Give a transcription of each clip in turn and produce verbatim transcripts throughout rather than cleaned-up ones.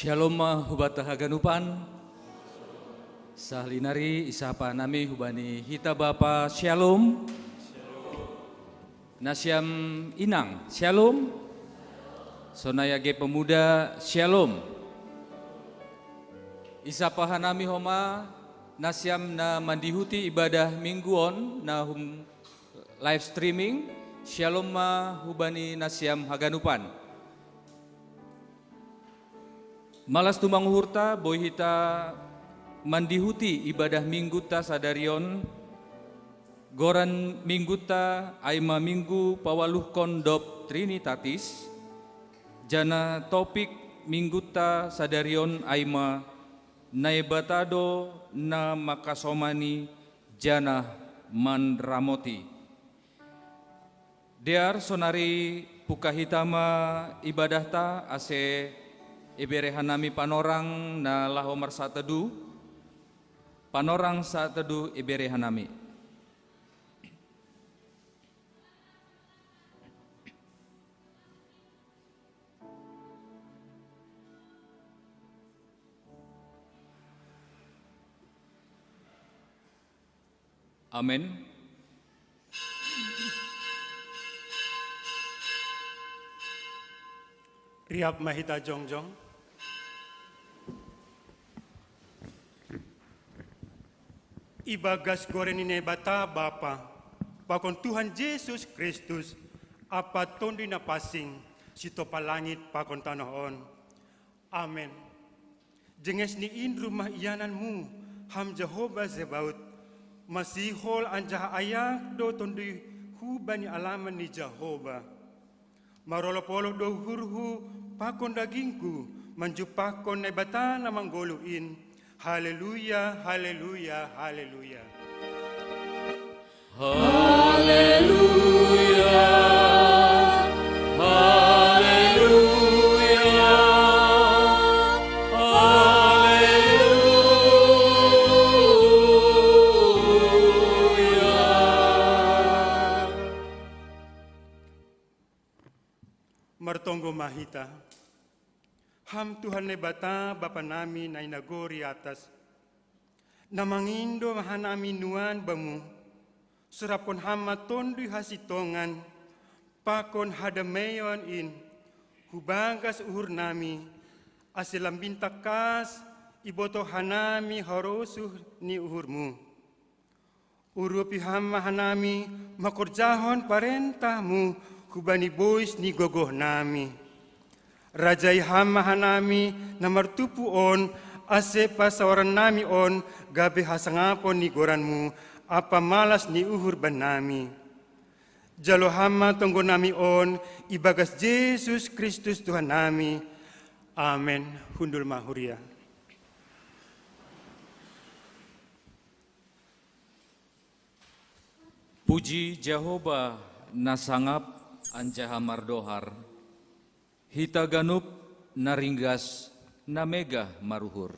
Shalom ma hubata haganupan. Sahali nari isapa hanami hubani hita bapa shalom. Nasiam inang shalom. Sonai age pemuda shalom. Isapa hanami homa nasiam na mandihuti ibadah minggu on na hum live streaming. Shalom ma hubani nasiam haganupan. Malas tumang uhurta boi hita mandihuti ibadah mingguta sadari on. Goran mingguta ai ma minggu pawaluhkon dob Trinitatis. Jana topik mingguta sadari on ai ma Naibata do na makasomani janah manramoti. Dear sonari pungka hita ma ibadahta ase ibere hanami panorang na laho marsaateduh. Panorang saateduh ibere hanami. Amen. Riap ma hita jongjong. Ibagas goran ni Naibata Bapa, pakon Tuhan Jesus Kristus, ampa Tonduy Napansing, sitopa langit pakon tanoh on. Amen. Jenges ni in rumah iananmu, Ham Jahoba Zebaut, masihol anjaha ayak do tonduyhu bani alaman ni Jahoba. Marolopolop do uhurhu pakon dagingku manjumpahkon Naibata na manggoluh in. Haleluya, haleluya, haleluya. Haleluya, haleluya, haleluya. Martonggo ma hita. Ham Tuhan Naibata, Bapa nami na i nagori atas, na mangindo ma hanami nuan Bamu, surapkon Ham ma Tonduy Hasintongan pakon hadameion in hu bagas uhur nami, ase lambin tangkas ibotoh hanami harosuh ni uhurMu. Urupi Ham ma hanami mangkorjahon parentahMu hubani bois ni gogoh nami. Rajai Ham ma hanami na martumpu on, ase pasaoran nami on gabe hasangapon ni goranMu ampa malas ni uhur bannami. Jalo Ham ma tonggo nami on ibagas Jesus Kristus Tuhan nami. Amen. Hundul ma huria. Puji Jahoba na sangap anjaha mardohar, hita ganup na ringgas na megah maruhur.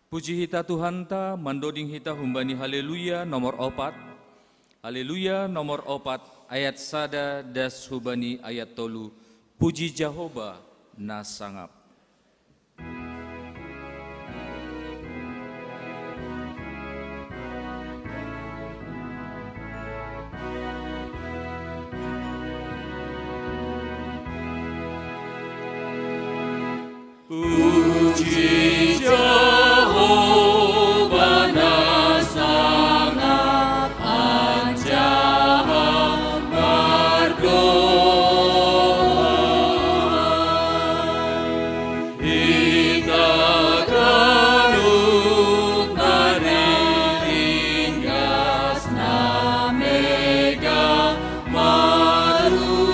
Puji hita Tuhanta mandoding hita humbani Haleluya nomor opat. Haleluya nomor opat, ayat sada das hubani ayat tolu. Puji Jahoba na sangap. Puji Jahowa na sangap anjaha mardohar. Hita ganup maringgas na mega maruhur.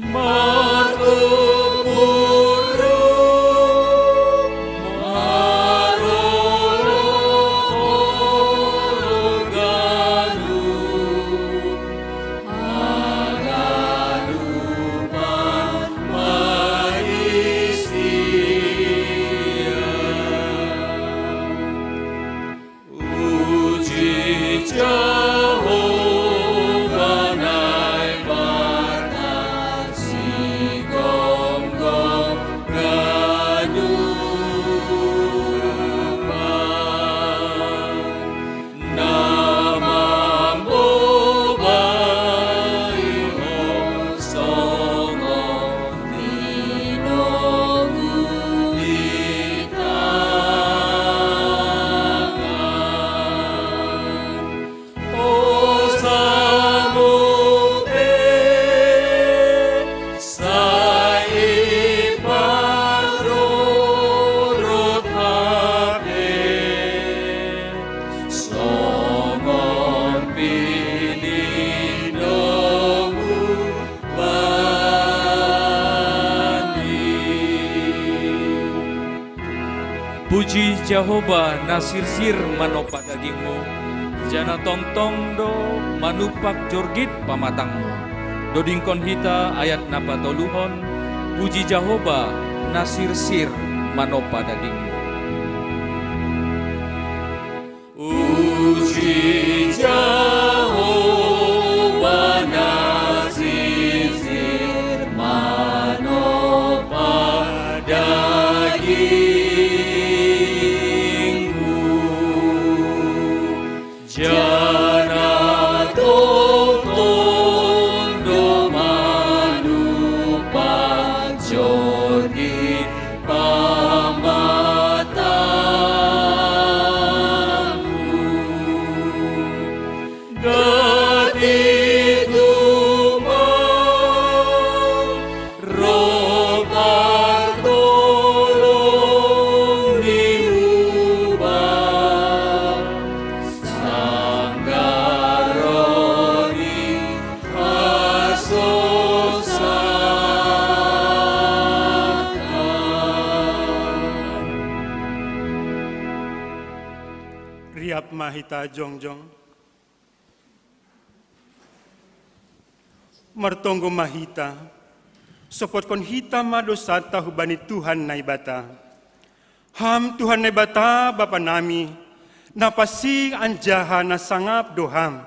Martu Puji Jahowa na sirsir manopa dagingmu, janah tongtong do manupak jorgit pamatangmu. Dodingkon hita ayat na patoluhon, puji Jahowa na sirsir manopa dagingmu. Puji Jahowa na sirsir manopa dagingmu. Janah tongtong do manupak jorgit pamatangmu. Gati tumang Roh patolong ni hubah, sanggah roh ni hasosakan. Riap ma hita jongjong. Martonggo ma hita, sopotkon hita ma dosanta hubani Tuhan Naibata. Ham Tuhan Naibata, Bapa nami, na pansing anjaha na sangap do Ham,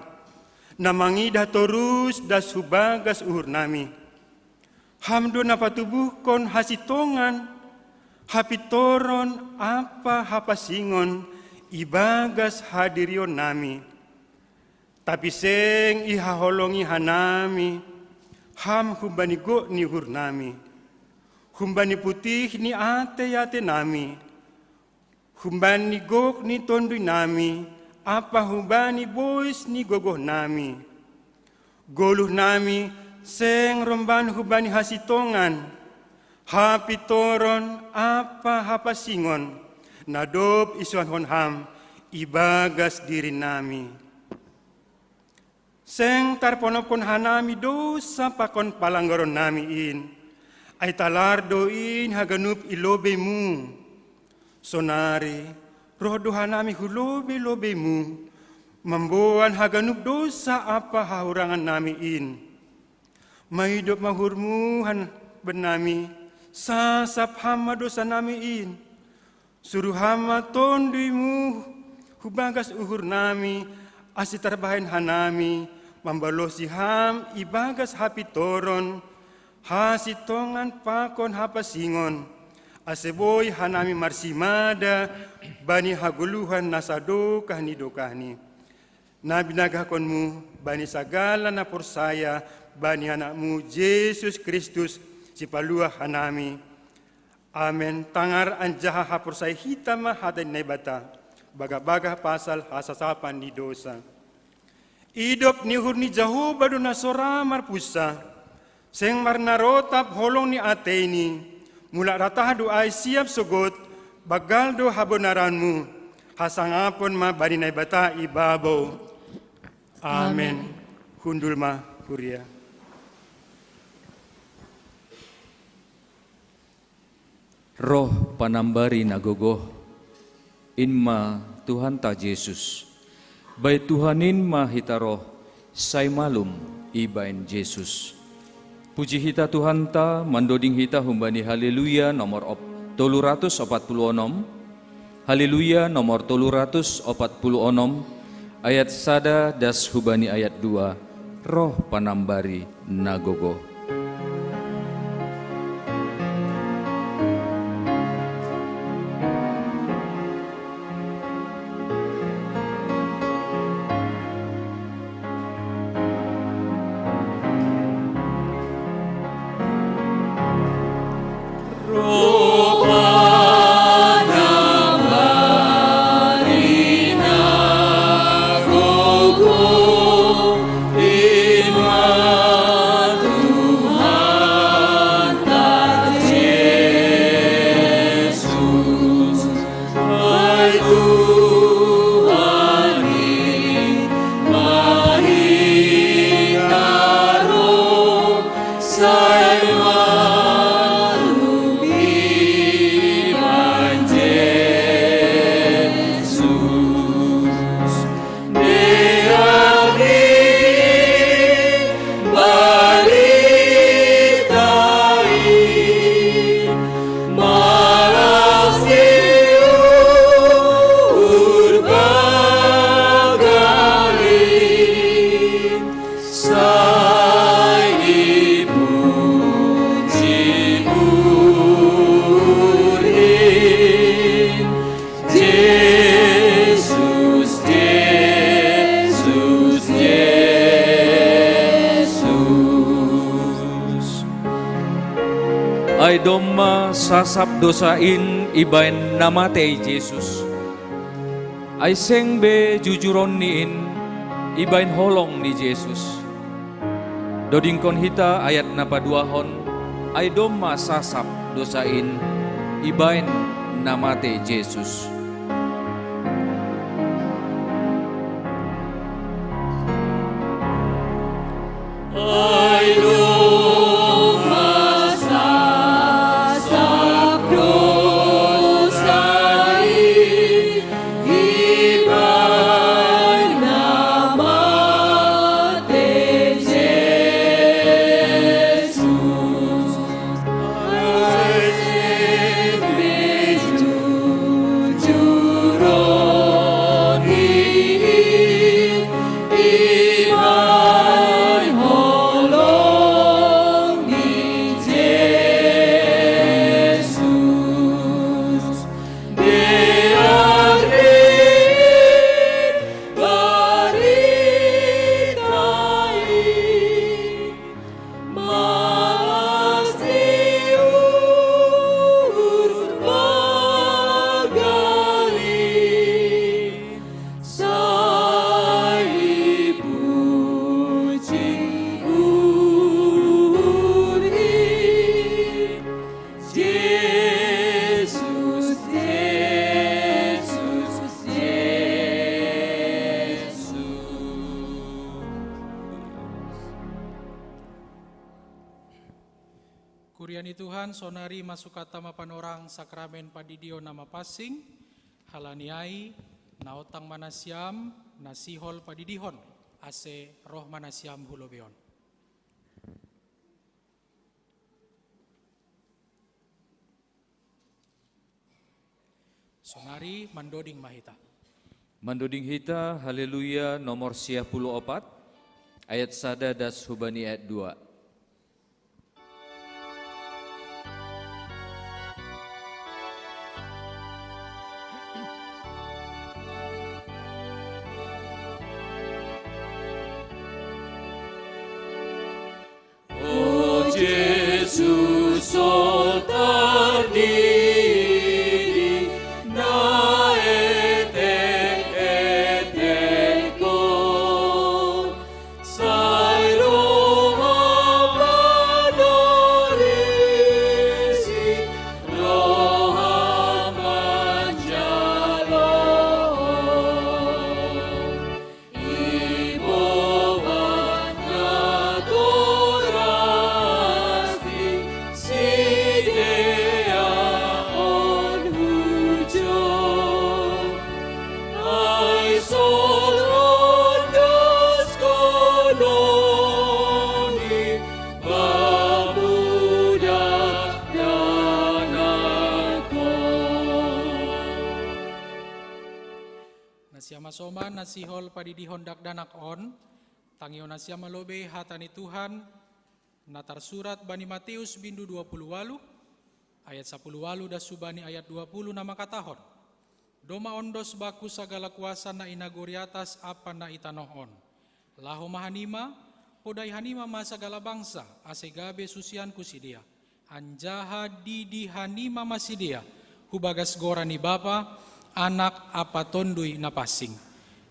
na mangidah torus das hubagas uhur nami. Ham do na patubuhkon hasintongan, hapintoron ampa hapansingon ibagas hadirion nami. Tapi seng ihaholongi hanami Ham humbani gok ni uhur nami, humbani putih ni atei-atei nami, humbani gok ni tonduy nami, ampa humbani bois ni gogoh nami. Goluh nami seng romban humbani hasintongan, hapintoron ampa hapansingon, na dob isuanhon Ham ibagas diri nami. Seng tarponopkon hanami dousa pakon palanggaron nami in, ai talar do in haganup i lobei-Mu. Sonari, roh do hanami hu lobei-lobei-Mu, mamboan haganup dousa ampa hahurangan nami in. Maidop ma uhur-Mu han bannami, sasap Ham ma dousa nami in. Suruh Ham ma tonduy-Mu hubagas uhur nami, ase tarbahen hanami mambalosi Ham ibagas hapintoron, hasintongan pakon hapansingon, ase boi hanami marsimada bani hagoluhan na sadokah ni dokahni, na binagahkon-Mu bani sagala na porsaya bani Anak-Mu Jesus Kristus, Sipaluah hanami. Amen. Tangar anjaha haporsaya hita ma hata ni Naibata, bagah-bagah pasal hasasapan ni dousa. Idop ni uhur ni Jahowa do na so ra marpunsa, seng marnarotap holong ni ateini, mulak ratah do ai siap sogot, banggal do habonaran-Mu, hasangapon ma bani Naibata i babou. Amen. Amen. Hundul ma, huria. Roh panambari na gogoh, in ma Tuhanta Jesus. Bai Tuhan in ma hita roh, sai malum ibaen Jesus. Puji hita Tuhanta, mandoding hita humbani Haleluya nomor op-, tolu ratus opat puluh onom, Haleluya nomor tolu ratus opat puluh onom, ayat sada das hubani ayat dua, Roh Panambari na gogoh. Sasap dosa in ibaen na matei Jesus. Ai seng be jujuronni in ibaen holong ni Jesus. Dodingkon hita ayat na paduahon, ai domma sasap dosa in ibaen na matei Jesus. Kuria ni Tuhan, sonari masukanta ma panorang sakramen padidion na mapansing, halani ai naontang ma nasiam na sihol padidihon, ase roh ma nasiam hu lobei on. Sonari mandoding ma hita. Mandoding hita Haleluya nomor sia puluh opat, ayat sada das hubani ayat dua. O Jesus, sol tardidi na etek-etekkon, sai ro ma panorisi roha manjalo. Iboban na torasni sidea on hujon, ai sol rondoskonnonni bamu dakdanakkon. Nasiam hasoman na sihol padidihon dakdanak on, tangihon nasiam ma lobei hata ni Tuhan, na tarsurat bani Mateus bindu dua puluh ualuh, ayat sapuluh ualuh das hubani ayat dua puluh na mangkatahon: Domma ondos bakku sagala kuasa na i nagori atas ampa na i tanoh on. Laho ma hanima, podai hanima ma sagala bangsa, ase gabe susianku sidea. Anjaha didi hanima ma sidea hu bagas goran ni Bapa, Anak ampa Tonduy Napansing.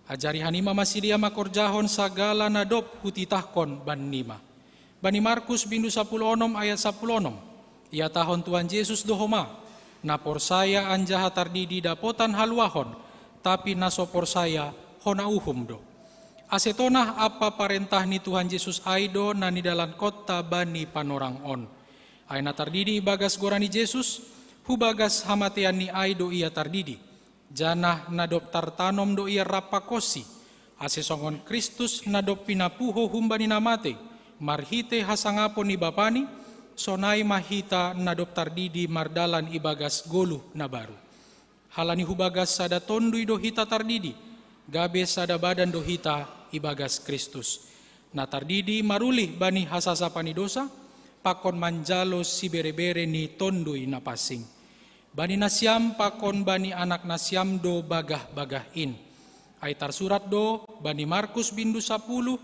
Ajari hanima ma sidea mangkorjahon sagala na dob hutitahkon bannima. Bani Markus bindu sapuluh onom ayat sapuluh onom, ihatahon Tuhan Jesus do homa: Na porsaya anjaha tardidi dapotan haluahon, tapi na so porsaya hona uhum do. Ase tonah ampa parentah ni Tuhan Jesus ai do na nidalankonta bani panorang on. Ai na tardidi ibagas goran ni Jesus, hu bagas hamateanni ai do ia tardidi, janah na dob tartanom do ia rap pangkonsi, ase songon Kristus na dob pinapuho humbani na matei marhitei hasangapon ni Bapani, sonai ma hita na dob tardidi mardalan ibagas goluh na baru. Halani hu bagas sada Tonduy do hita tardidi, gabe sada badan do hita ibagas Kristus. Na tardidi marulih bani hasasapan ni dosa, pakon manjalo siberebere ni Tonduy Napansing. Bani nasiam pakon bani anak nasiam do bagah-bagah in. Ai tarsurat do bani Markus bindu sapuluh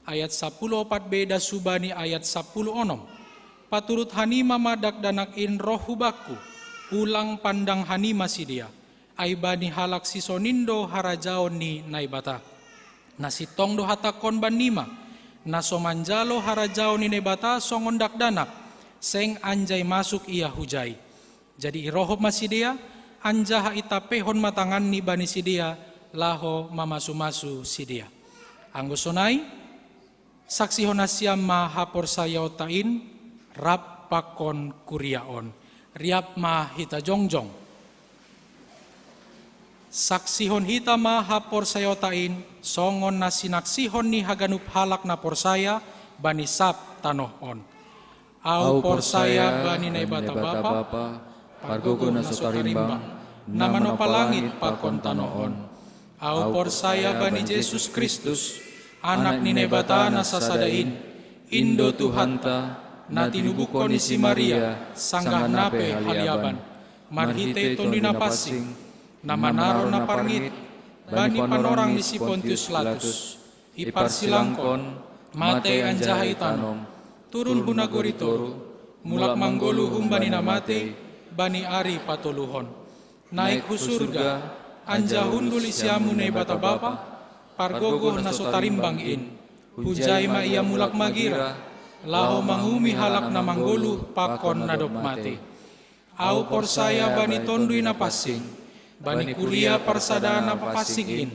ayat sapuluh opat be das hubani ayat sapuluh onom: Paturut hanima ma dakdanak in roh hu bakku, ulang pandang hanima sidea, ai bani halak sisonin do harajaon ni Naibata. Na sintong do hatangkon bannima, na so manjalo harajaon ni Naibata songon dakdanak, seng anjai masuk ia hujai. Jadi irohop ma sidea, anjaha itampehon ma tanganni bani sidea, laho mamasumasu sidea. Anggo sonai, saksihon nasiam ma haporsayaonta in rap pakon kuria on. Riap ma hita jongjong. Saksihon hita ma haporsayaonta in, songon na sinaksihon ni haganup halak na porsaya bani sab tanoh on. Ahu porsaya bani Naibata Bapa, pargogoh na so tarimbang, na manopa langit pakon tanoh on. Ahu porsaya bani Jesus Kristus, Anak ni Naibata na sasada in, in do Tuhanta, na tinubuhkon ni si Maria, sanggah na pe haliaban, marhite Tonduy Napansing, na manaron na parngit bani panorang ni si Pontius Latus. Iparsilangkon, mate anjaha itanom, turun hu nagori toru, mulak manggoluh humbani na mate, bani ari patoluhon. Naik hu surga, anjaha hundul i siamun Naibata Bapa, pargogoh na so tarimbang in. Hujai ma ia mulak magira, laho manguhumi halak na manggoluh pakon na dob mate. Ahu porsaya bani Tonduy Napansing, bani kuria parsadaan na mapansing in,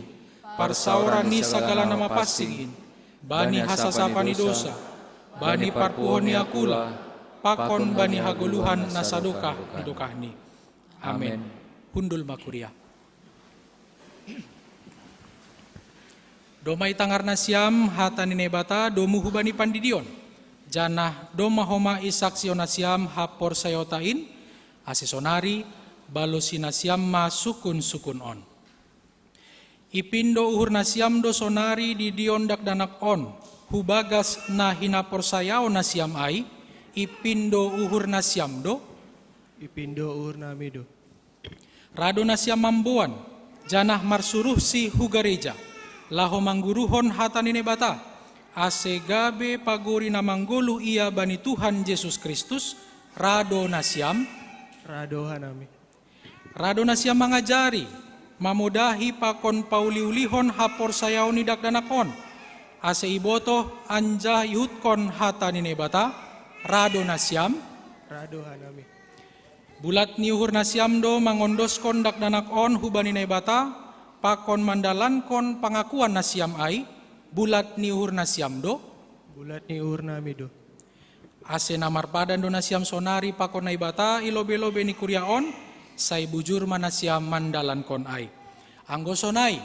parsaoran ni sagala na mapansing in, bani hasasapan ni dosa, bani parpuhon ni angkula, pakon bani hagoluhan na sadokah ni dokahni. Amen. Hundul ma kuria. Domma itangar nasiam hata ni Naibata domu hubani pandidion, janah domma homa isaksihon nasiam haporsayaonta in, ase sonari balosi nasiam ma sungkun-sungkun on. Ipindo uhur nasiam do sonari didion dakdanak on, hu bagas na hinaporsayaon nasiam ai, ipindo uhur nasiam do? Ipindo uhur nami do. Ra do nasiam mamboan, janah marsuruhsi hu gareja, laho mangguruhon hata ni Naibata, ase gabe pagori na manggoluh ia bani Tuhan Jesus Kristus, ra do nasiam? Ra do hanami. Ra do nasiam mangajari, mamodahi pakon pauliulihon haporsayaon ni dakdanak on, ase ibotoh anjaha ihutkon hata ni Naibata, ra do nasiam? Ra do hanami. Bulat ni uhur nasiam do mangondoskon dakdanak on hubani Naibata, pakon mandalankon pangakuan nasiam ai, bulat ni uhur nasiam do? Bulat ni uhur nami do. Ase na marpadan do nasiam sonari pakon Naibata i lobei-lobei ni kuria on, sai bujur ma nasiam mandalankon ai. Anggo sonai,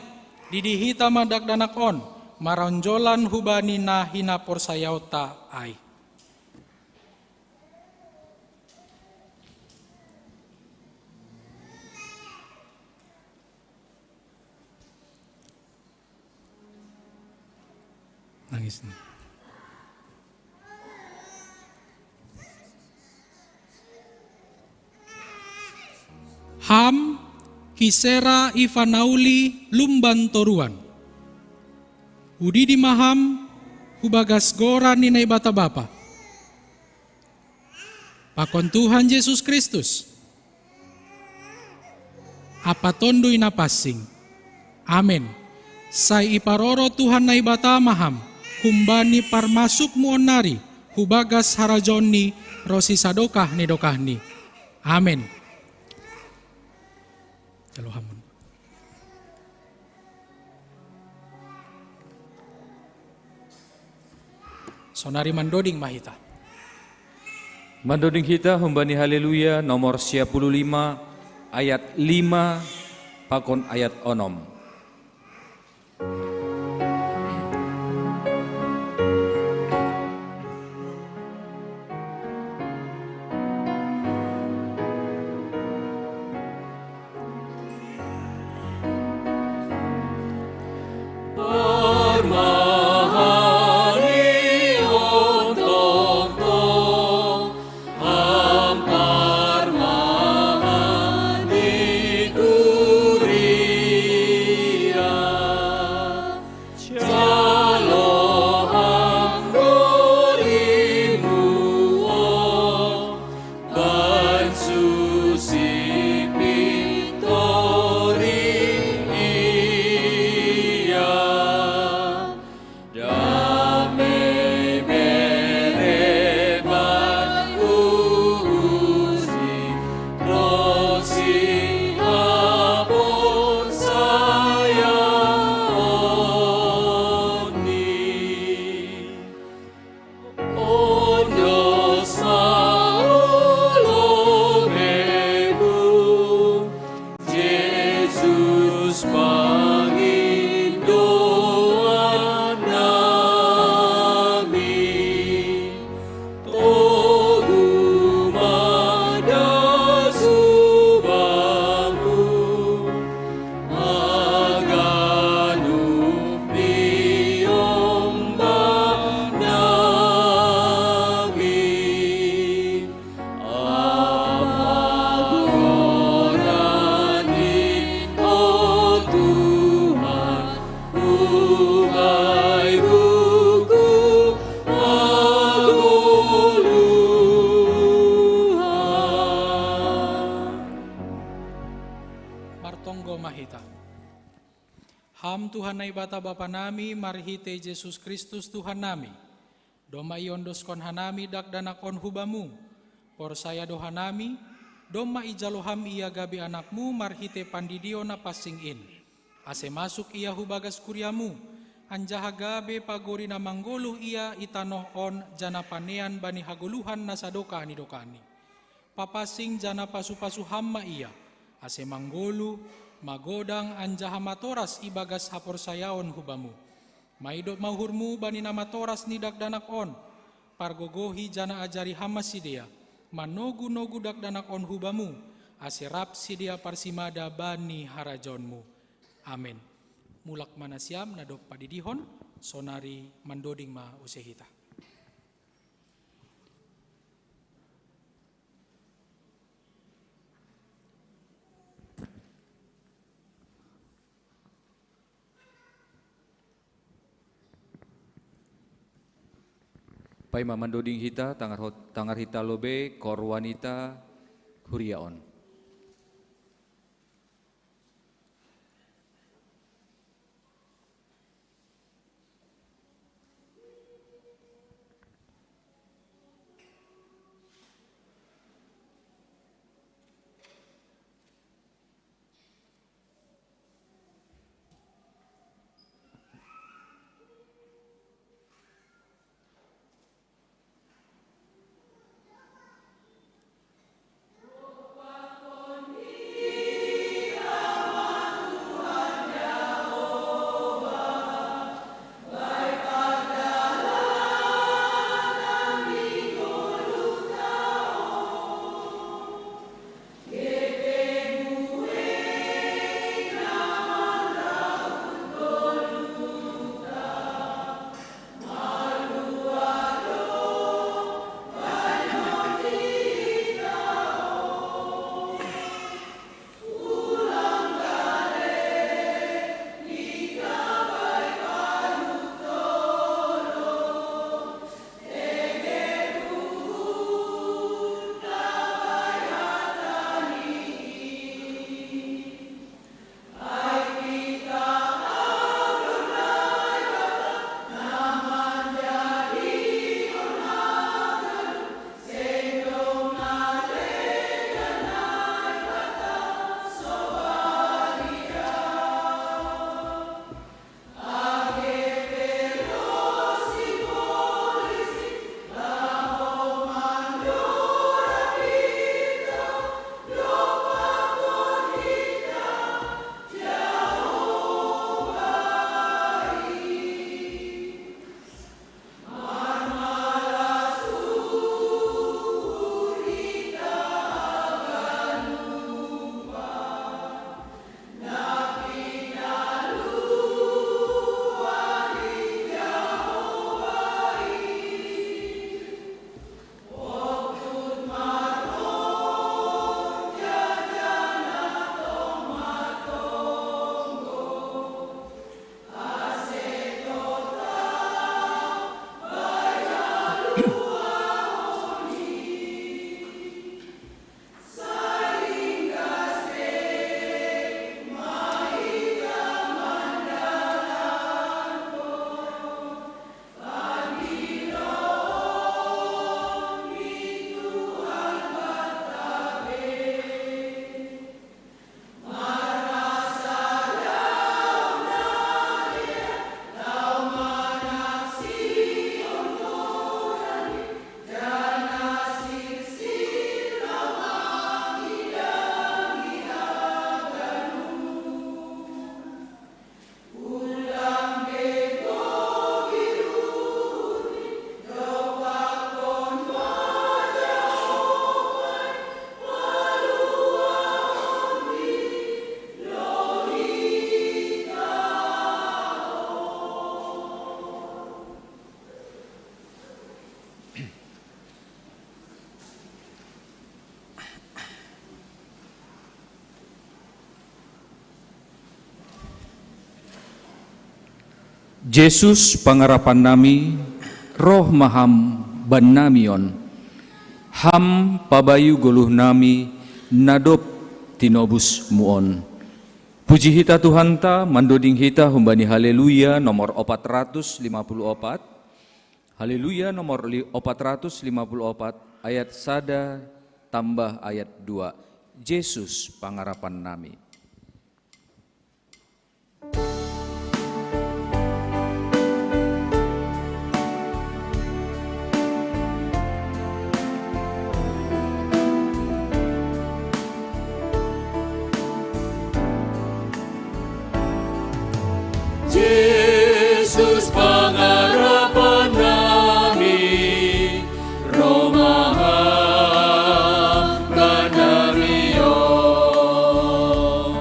didi hita ma dakdanak on, maronjolan hubani na hinaporsayaonta ai. Nangis nih. Ham, Kisera Ivanauli lumban toruan. Hudidi ma ham hu bagas goran ni Naibata Bapa, pakon Tuhan Jesus Kristus, ampa Tonduy Napansing. Amen. Sai iparoro Tuhan Naibata ma ham humbani parmasukmu on nari hu bagas harajaonni ronsi sadokah ni dokahni. Amen. Jalo ham. Sonari mandoding ma hita. Mandoding hita humbani Haleluya nomor sia puluh lima, ayat lima pakon ayat onom. pangindoan nami, togu mada subamu, haganup piomba nami. Amang goran di, o Tuhan, umai buku agoluhan. Martonggo ma hita. Ham Tuhan Naibata Bapa nami, marhitei Jesus Kristus Tuhan nami. Domma iondoskon hanami dakdanak on hu Bamu. Porsaya do hanami, domma ijalo Ham ia gabe anakMu marhitei pandidion na pansing in. Ase masuk ia hu bagas kuriaMu, anjaha gabe pagori na manggoluh ia i tanoh on janah panean bani hagoluhan na sadokah ni dokahni. Papansing janah pasupasu Ham ma ia, ase manggoluh, magodang anjaha matoras ibagas haporsayaon hu Bamu. Maidop ma uhurMu bani na matoras ni dakdanak on, pargogohi janah ajari Ham ma sidea, manogunogu dakdanak on hu Bamu, ase rap sidea parsimada bani harajaonMu. Amen. Mulak ma nasiam na dob padidihon, sonari mandoding ma use hita. Paima mandoding hita, tangar hot-, tangar hita lobei, kor wanita, huria on. Jesus pangarapan nami, roh ma Ham bannami on. Ham pabayu goluh nami, na dob tinobus-Mu on. Puji hita Tuhanta, mandoding hita humbani Haleluya nomor opat ratus lima puluh opat. Haleluya nomor li-, opat ratus lima puluh opat, ayat sada tambah ayat dua. Jesus pangarapan nami. Jesus pangarapan nami, roh ma Ham bannami on.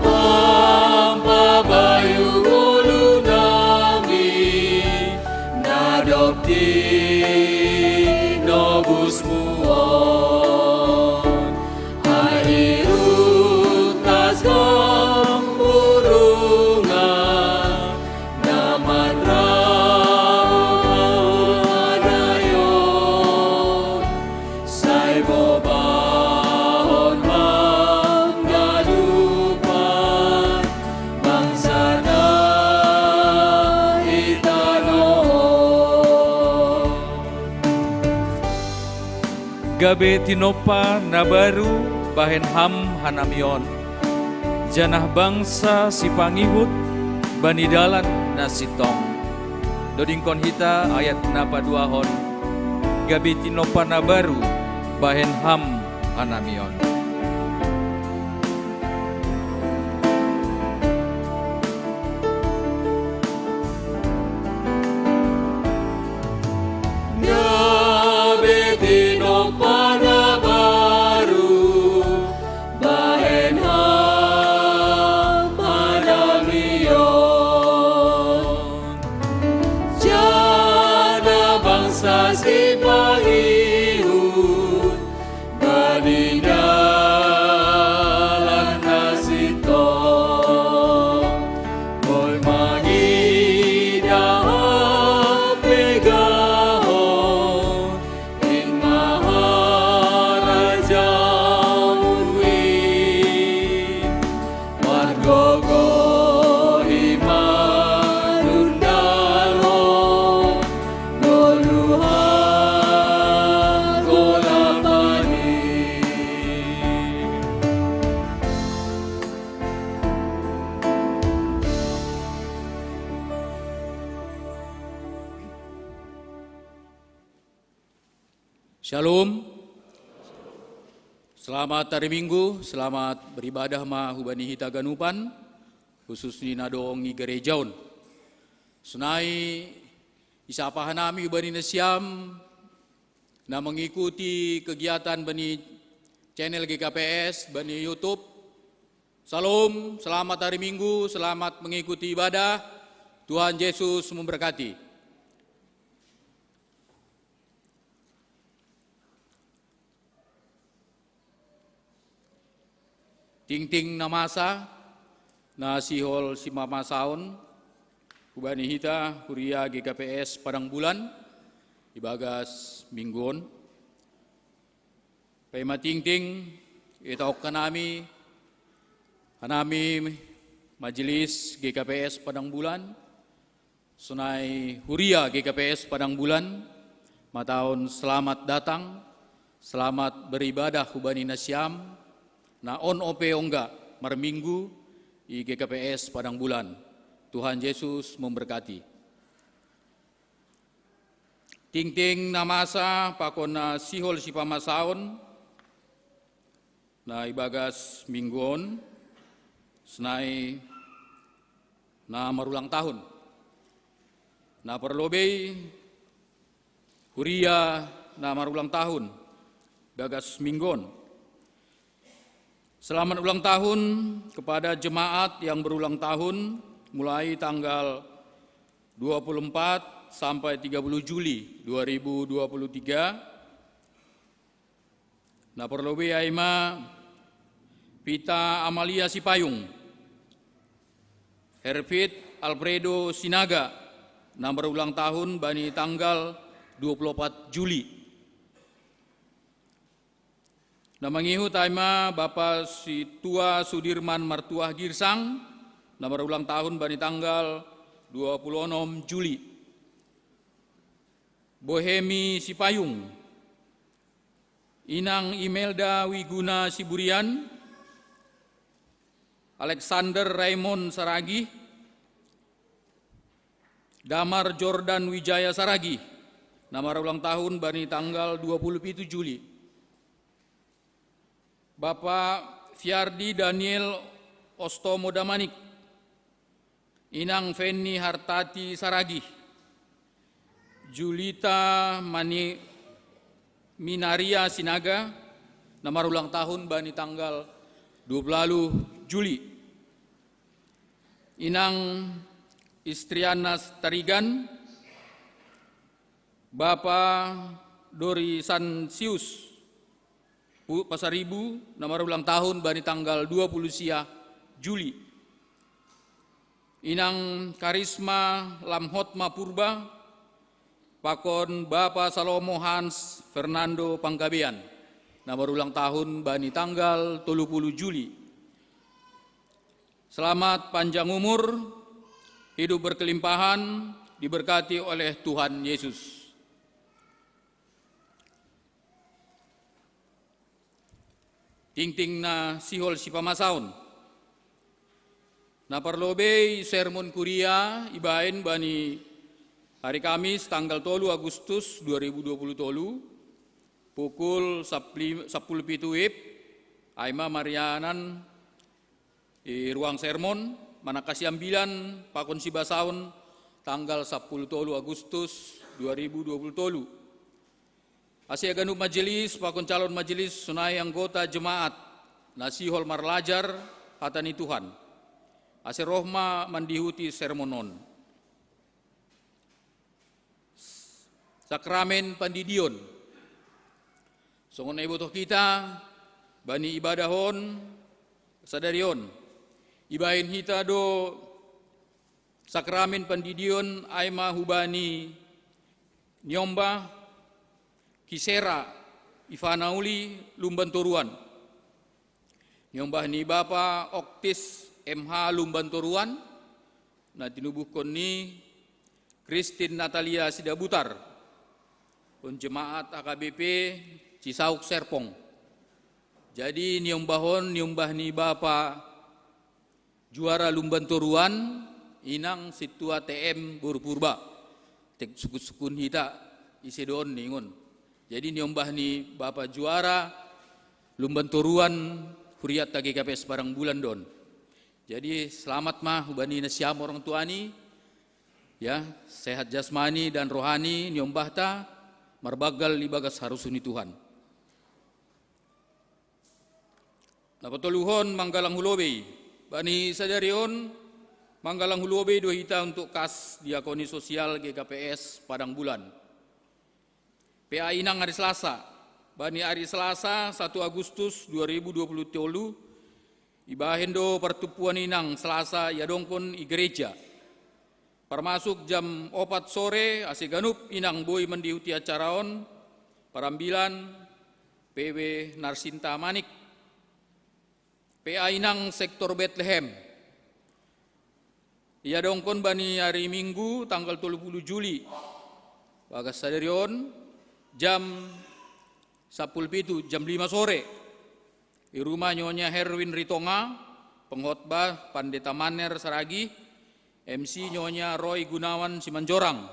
Ham pabayu goluh nami, na dob tinobus-Mu on. Ai di rutas gamburungan, na manrauhkan ai on, sai bobahon mangadupan bangsa na i tanoh on. Gabe tinompa na baru bahen Ham hanami on, janah bangsa sipangihut bani dalan na sintong. Dodingkon hita ayat na paduahon, gabe tinompa na baru bahen Ham hanami on. Gabe tinompa na baru bahen Ham hanami on, janah bangsa sipangihut bani dalan na sintong, boi mangidah hambegahon, in ma harajaonMu in, margogoh i manundalhon goluh hangolapan in. Shalom. Selamat hari Minggu, selamat beribadah ma hubani hita ganupan, khusus ni na dong i gareja on. Sonai isapa hanami hubani nasiam na mengikuti kegiatan bani channel G K P S, bani YouTube. Shalom, selamat hari Minggu, selamat mengikuti ibadah. Tuhan Yesus memberkati. Tingting na masa, na sihol sipamasaon hubani hita huria G K P S Padang Bulan ibagas minggu on. Paima tingting, itaonkon nami, hanami Majelis G K P S Padang Bulan, sonai huria G K P S Padang Bulan, mataon selamat datang, selamat beribadah hubani nasiam, na on ope ongga marminggu i G K P S Padang Bulan. Tuhan Yesus memberkati. Tingting na masa pakon na sihol sipamasaon, na ibagas minggu on, sonai na marulang tahun. Na parlobei huria na marulang tahun, ibagas minggu on. Selamat ulang tahun kepada jemaat yang berulang tahun mulai tanggal dua puluh empat sampai tiga puluh Juli dua ribu dua puluh tiga. Na parlobei ai ma Pita Amalia Sipayung, Hervit Alfredo Sinaga, na marulang tahun bani tanggal dua puluh opat Juli. Na mangihut ai ma Bapa Situa Sudirman Martuah Girsang, na marulang tahun bani tanggal dua puluh onom Juli. Bohemi Sipayung, Inang Imelda Wiguna Siburian, Alexander Raymond Saragih, Damar Jordan Wijaya Saragih, na marulang tahun bani tanggal dua puluh pitu Juli. Bapa Fiardi Daniel Ostomo Damanik, Inang Feni Hartati Saragih, Julita Mani Minaria Sinaga, na marulang tahun bani tanggal dua puluh Juli. Inang Istriana Tarigan, Bapa Dori Sansius, Pu-, Pasaribu, na marulang tahun bani tanggal dua puluh sia Juli. Inang Karisma Lamhotma Purba, pakon Bapa Salomo Hans Fernando Panggabean, na marulang tahun bani tanggal tolu puluh Juli. Selamat panjang umur, hidup berkelimpahan, diberkati oleh Tuhan Yesus. Tingting na sihol sipamasaon. Na parlobei sermon kuria ibaen bani hari Kamis tanggal tolu Agustus dua ribu dua puluh tolu, pukul sapli-, sapuluh pitu wib, ai ma marianan i ruang sermon, manangkasi ambilan pakon sibasaon tanggal sapuluh tolu Agustus dua ribu dua puluh tolu. Ase ganup majelis pakon calon majelis sonai anggota jemaat na sihol marlajar hata ni Tuhan. Ase roh ma mandihuti sermon on. Sakramen pandidion. Songon na ibotoh hita, bani ibadah on, sadari on. Ibaen hita do sakramen pandidion ai ma hubani niombah Kisera Ivanauli Lumban Toruan. Niombah ni Bapa Oktis M H Lumban Toruan, na tinubuhkon ni Kristin Natalia Sidabutar, on jemaat H K B P Cisauk Serpong. Jadi niombah on, niombah ni Bapa Juara Lumban Toruan, Inang Situa T M boru Purba. Tek sukun-sukun hita ise do on ningon. Jadi niombah ni Bapa Juara Lumban Toruan, huriatta G K P S Padang Bulan do on. Jadi selamat ma hubani nasiam orang tua ni, ya, sehat jasmani dan rohani niombahta, marbanggal ibagas harosuh ni Tuhan. Na patoluhon manggalang hu lobei. Bani sadari on manggalang hu lobei do hita untuk kas diakoni sosial G K P S Padang Bulan. P A inang ari Selasa. Bani ari Selasa satu Agustus dua ribu dua puluh tolu, ibahen do partumpuan inang Selasa iadongkon i gereja. Parmasuk jam opat sore, ase ganup inang boi mandihuti acara on, parambilan P W Narsinta Manik, P A inang sektor Betlehem. Iadongkon bani ari Minggu tanggal tolu puluh Juli, bagas sadari on, jam sapuluh pitu, jam lima sore. I rumah Nyonya Herwin Ritonga, pengkhotbah Pandeta Maner Saragih, M C Nyonya Roy Gunawan Simanjorang,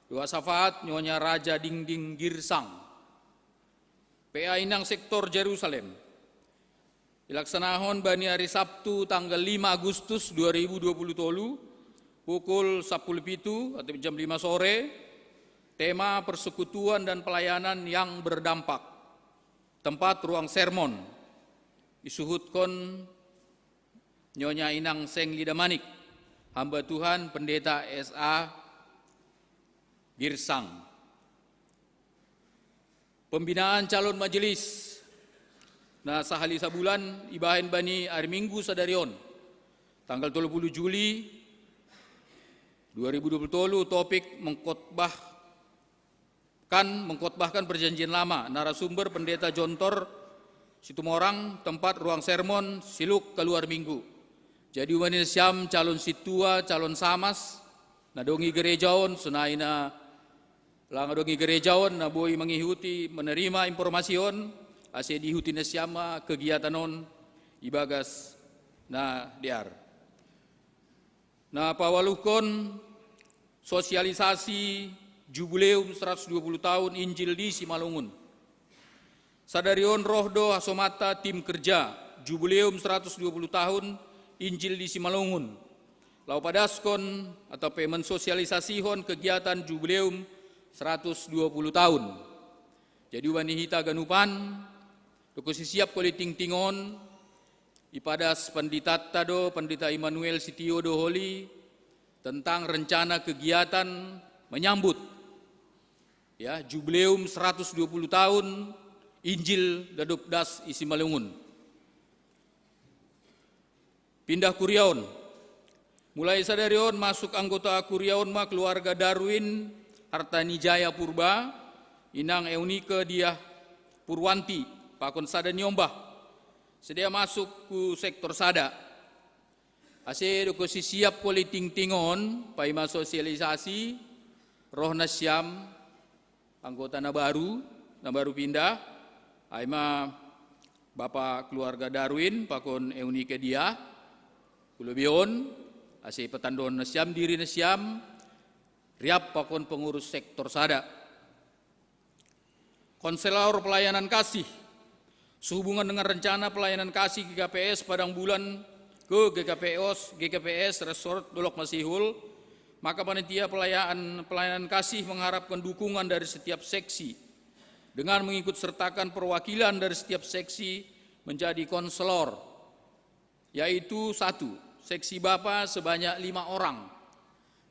doa syafaat Nyonya Raja Dingding Girsang. P A inang sektor Jerusalem. Ilaksanahon bani ari Sabtu tanggal lima Agustus dua ribu dua puluh tolu, pukul sapuluh pitu atau jam lima sore, tema persekutuan dan pelayanan yang berdampak. Tempat ruang sermon. Isuhutkon Nyonya Inang Seng Lidamanik, hamba Tuhan Pendeta S A Girsang. Pembinaan calon majelis na sahali sabulan ibahen bani ari Minggu sadari on. Tanggal dua puluh Juli dua ribu dua puluh tolu, topik mengkhotbahkan, mengkhotbahkan perjanjian lama. Narasumber Pendeta Jontor Situmorang, tempat ruang sermon, siluk keluar minggu. Jadi umani nasiam calon sintua, calon samas, na dong i gereja on, sonai na lang dong i gereja on, na boi mangihuti, menerima informasi on, ase diihuti nasiam ma kegiatan on ibagas na dear. Na pawaluhkon, sosialisasi Jubileum seratus dua puluh tahun Injil di Simalungun. Sadari on roh do hasomanta tim kerja Jubileum seratus dua puluh tahun Injil di Simalungun, laho padaskon atau pe mensosialisasihon kegiatan Jubileum seratus dua puluh tahun. Jadi umani hita ganupan, doko sisiap holi tingting on, ipadas panditanta do, Pandita Immanuel Sitio do holi, tentang rencana kegiatan menyambut, ya, Jubileum seratus dua puluh tahun Injil na dob das i Simalungun. Pindah kuria on. Mulai sadari on masuk anggota kuria on ma keluarga Darwin Artanijaya Purba, inang Eunike Diah Purwanti, pakon sada ni ombah. Sidea masuk hu sektor sada. Ase doko sisiap holi tingting on, paima sosialisasi, roh nasiam anggota na baru, na baru pindah, ai ma bapa keluarga Darwin pakon Eunike Diah, hu lobei on, ase patandaon nasiam diri nasiam, riap pakon pengurus sektor sada. Konselor pelayanan kasih. Sehubungan dengan rencana pelayanan kasih G K P S Padang Bulan ke G K P S, G K P S Resort Dolok Masihul, maka panitia pelayanan, pelayanan kasih mengharapkan dukungan dari setiap seksi dengan mengikut sertakan perwakilan dari setiap seksi menjadi konselor, yaitu satu, seksi bapa sebanyak lima orang.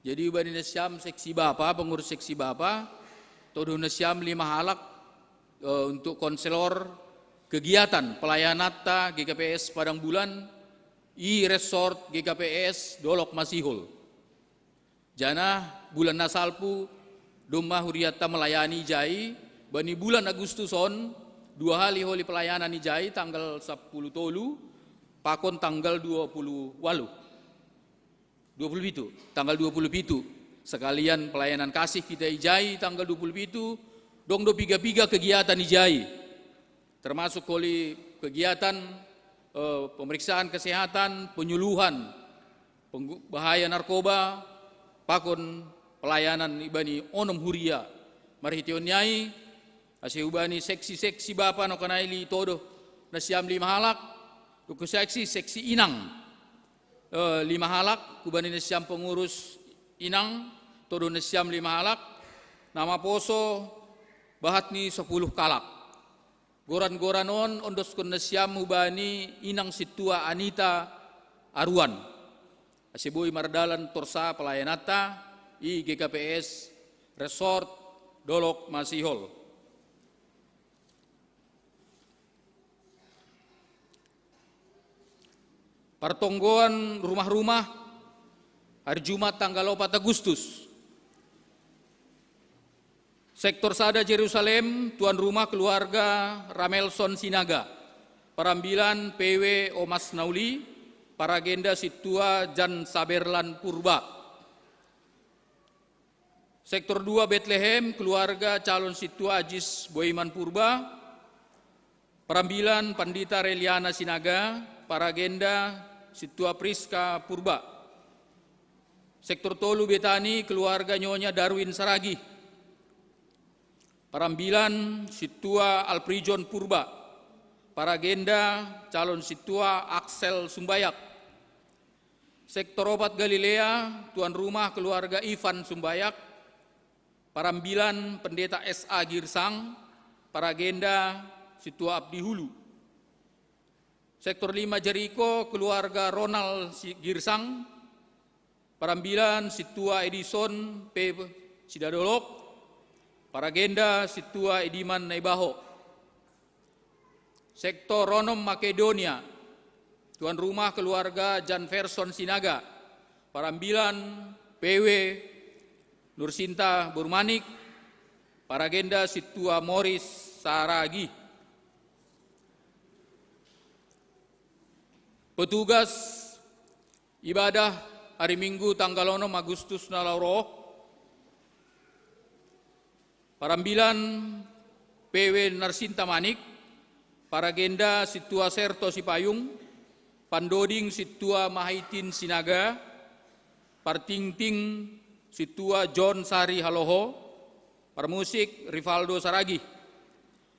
Jadi umani nasiam seksi bapa, pengurus seksi bapa, todou nasiam lima halak, eh, untuk konselor kegiatan pelayananta G K P S Padang Bulan i Resort G K P S Dolok Masihul. Janah bulan na salpu domma hurianta melayani ijai, bani bulan Agustus on dua hali holi pelayanan ijai, tanggal sapuluh tolu pakon tanggal dua puluh waluh. Dua puluh pitu, tanggal dua puluh pitu. Sekalian pelayanan kasih kita ijai tanggal dua puluh pitu, dong do piga-piga kegiatan ijai. Termasuk holi kegiatan, eh, pemeriksaan kesehatan, penyuluhan, penggu-, bahaya narkoba, pakon pelayanan ibani onom huria. Marhiteion ni ai, ase hubani seksi-seksi bapa na kanai li todo nasiam lima halak, doko seksi, seksi inang, eh, lima halak, hubani nasiam pengurus inang, todo nasiam lima halak, na maposo bahat ni sapuluh halak. Goran-goran on ondoskon nasiam hubani inang sintua Anita Aruan. Ase boi mardalan torsa pelayananta i G K P S Resort Dolok Masihol. Partonggoan rumah-rumah, hari Jumat tanggal opat Agustus. Sektor sada Jerusalem, tuan rumah keluarga Ramelson Sinaga. Parambilan P W Omas Nauli, paragenda sintua Jan Saberlan Purba. Sektor dua Betlehem, keluarga calon sintua Ajis Boiman Purba. Parambilan Pandita Reliana Sinaga, paragenda sintua Priska Purba. Sektor tolu Betani, keluarga Nyonya Darwin Saragih. Parambilan sintua Alprijon Purba, paragenda calon sintua Axel Sumbayak. Sektor opat Galilea, tuan rumah keluarga Ivan Sumbayak. Parambilan Pendeta S A Girsang, paragenda sintua Abdi Hulu. Sektor lima Jeriko, keluarga Ronald Si-, Girsang, parambilan sintua Edison P Sidadolok, paragenda sintua Ediman Naibaho. Sektor onom Makedonia, Tuan rumah keluarga Jan Verson Sinaga, parambilan P W Nursinta Burmanik, paragenda Situa Moris Saragi. Petugas ibadah hari Minggu tanggal onom Agustus na laho ro, parambilan P W Narsinta Manik, paragenda Situa Serto Sipayung, pandoding Situa Mahaitin Sinaga, partingting Situa John Sari Haloho, parmusik Rivaldo Saragi,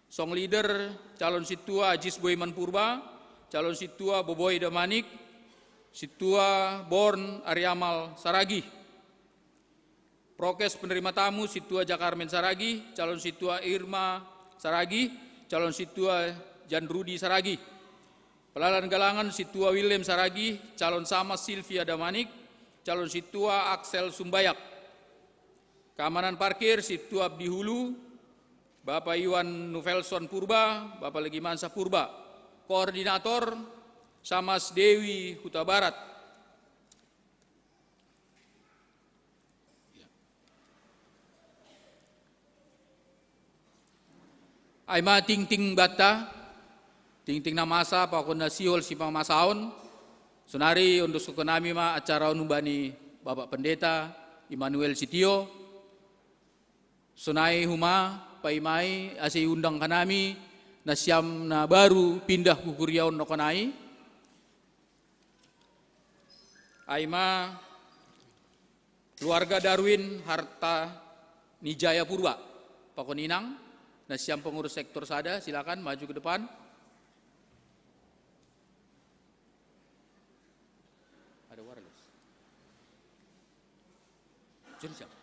song leader calon Situa Ajis Boyman Purba, calon Situa Boboy Damanik, Situa Born Ariamal Saragi. Prokes penerima tamu Situa Jakarmen Saragi, calon Situa Irma Saragi, calon Situa Jan Rudi Saragi. Pelalan galangan Situa Willem Saragi, calon sama Sylvia Damanik, calon Situa Axel Sumbayak. Keamanan parkir Situa Abdi Hulu, Bapak Iwan Nuvelson Purba, Bapak Legimansa Purba. Koordinator Samas Dewi Huta Barat. Ai ma tingting banta, tingting na masa pakon na sihol sipamasaon, sonari ondoskon nami ma acara on humbani Bapak Pendeta Immanuel Sitio, sonai homa paimai asa iundang hanami nasiam na baru pindah hu kuria on nokkonai, ai ma keluarga Darwin Harta Nijaya Purba. Pakon inang, nasiam pengurus sektor sada, silakan maju ke depan. Ada wireless. Jadi siapa?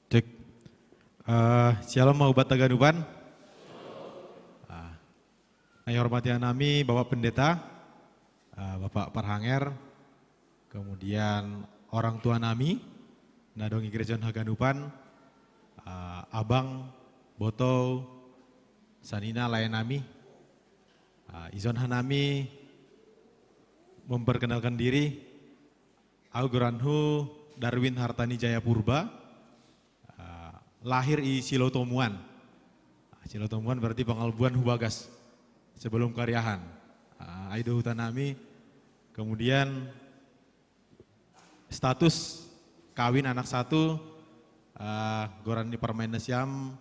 Cek. Eh, shalom mau bata ganupan. Ah, na ihormati hanami Bapak Pendeta, eh, Bapak Parhanger, kemudian orang tua nami, na adong i gerejahon haganupan, eh, abang, botou, sanina lae nami, eh, ijon hanami memperkenalkan diri, au goranhu Darwin Hartanijaya Purba, eh, lahir i Silotomuan. Silotomuan berarti pangalbuan hu bagas sebelum kariahan. Eh, ai do huta nami. Kemudian status kawin anak satu, eh, goran ni parumaen nasiam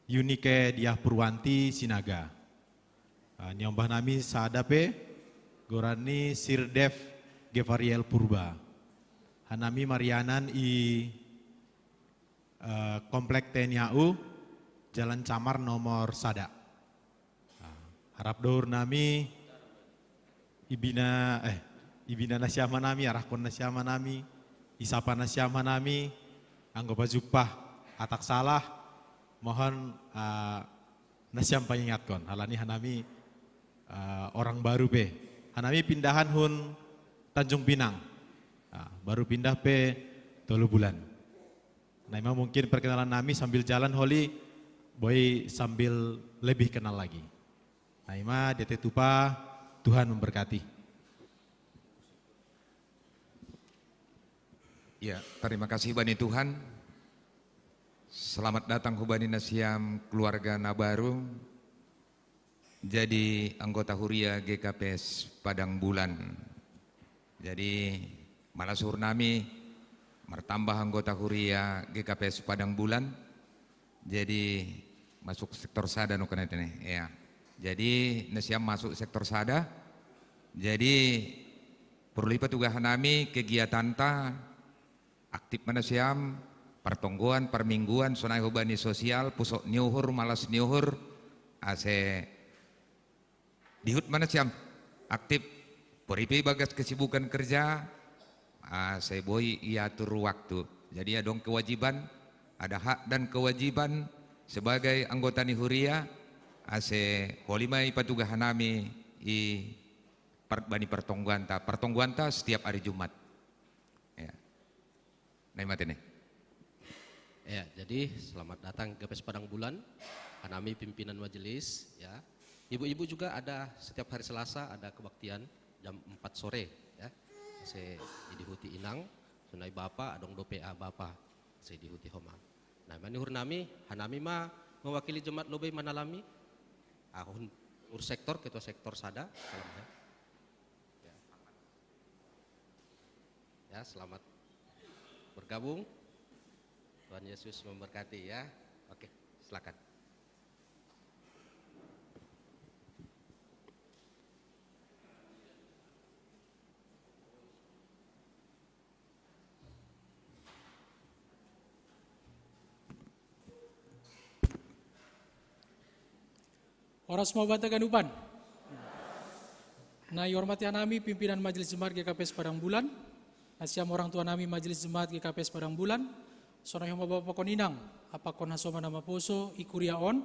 Yunike Diah Purwanti Sinaga. Eh, niombah nami sada pe, goran ni Sir Dev Gevariel Purba. Hanami marianan i, eh, Komplek T N I A U, Jalan Camar nomor sada. Nah, harap dohur nami, ibina, eh, ibina nasiam hanami, arahkon nasiam hanami, isapa nasiam hanami, anggo pajumpah atak salah, mohon, eh, nasiam pangingatkon, alani hanami, eh, orang baru pe. Hanami pindahan hun Tanjung Pinang. Nah, baru pindah pe tolu bulan. Nah, ima mungkin perkenalan nami, sambil jalan holi, boi sambil lebih kenal lagi. Nah, ima diate tupa, Tuhan memberkati. Ya, terima kasih bani Tuhan. Selamat datang hubani nasiam keluarga na baru. Jadi anggota huria G K P S Padang Bulan. Jadi, malas uhur nami, Martambah anggota huria G K P S Padang Bulan. Jadi masuk sektor sada no kena ini, ya. Jadi nasiam masuk sektor sada. Jadi perlu ipatugahan nami kegiatan ta aktif ma nasiam, partonggoan, parmingguan, sonai hubani sosial, pusok ni uhur, malas ni uhur, ase dihut ma nasiam aktif. Poripe ibagas kesibukan kerja, ase boi iatur waktu. Jadi adong kewajiban, ada hak dan kewajiban sebagai anggota ni huria, ase holi ma ipatugahan nami i par-, bani partonggoan ta, partonggoan ta setiap hari Jumat. Ya. Nai mati nih. Ya, jadi selamat datang G K P S Padang Bulan. Hanami pimpinan majelis, ya. Ibu-ibu juga ada setiap hari Selasa ada kebaktian jam empat sore, ya. Ase dihuti inang, sonai bapa, adong dope a bapa, ase dihuti homa. Nah, mani hur nami, hanami ma mewakili jemaat lobei manalami, ahun ur sektor, ketua sektor sada, salam ya. Ya, selamat bergabung. Tuhan Yesus memberkati ya. Oke, silakan. Oras mau bata ganupan. Nah, ihormati hanami pimpinan Majelis Jemaat G K P S Padang Bulan. Nasiam orang tua nami Majelis Jemaat G K P S Padang Bulan. Sonai homa bapa pakon inang, apa kon hasoma nama poso, ikuria on.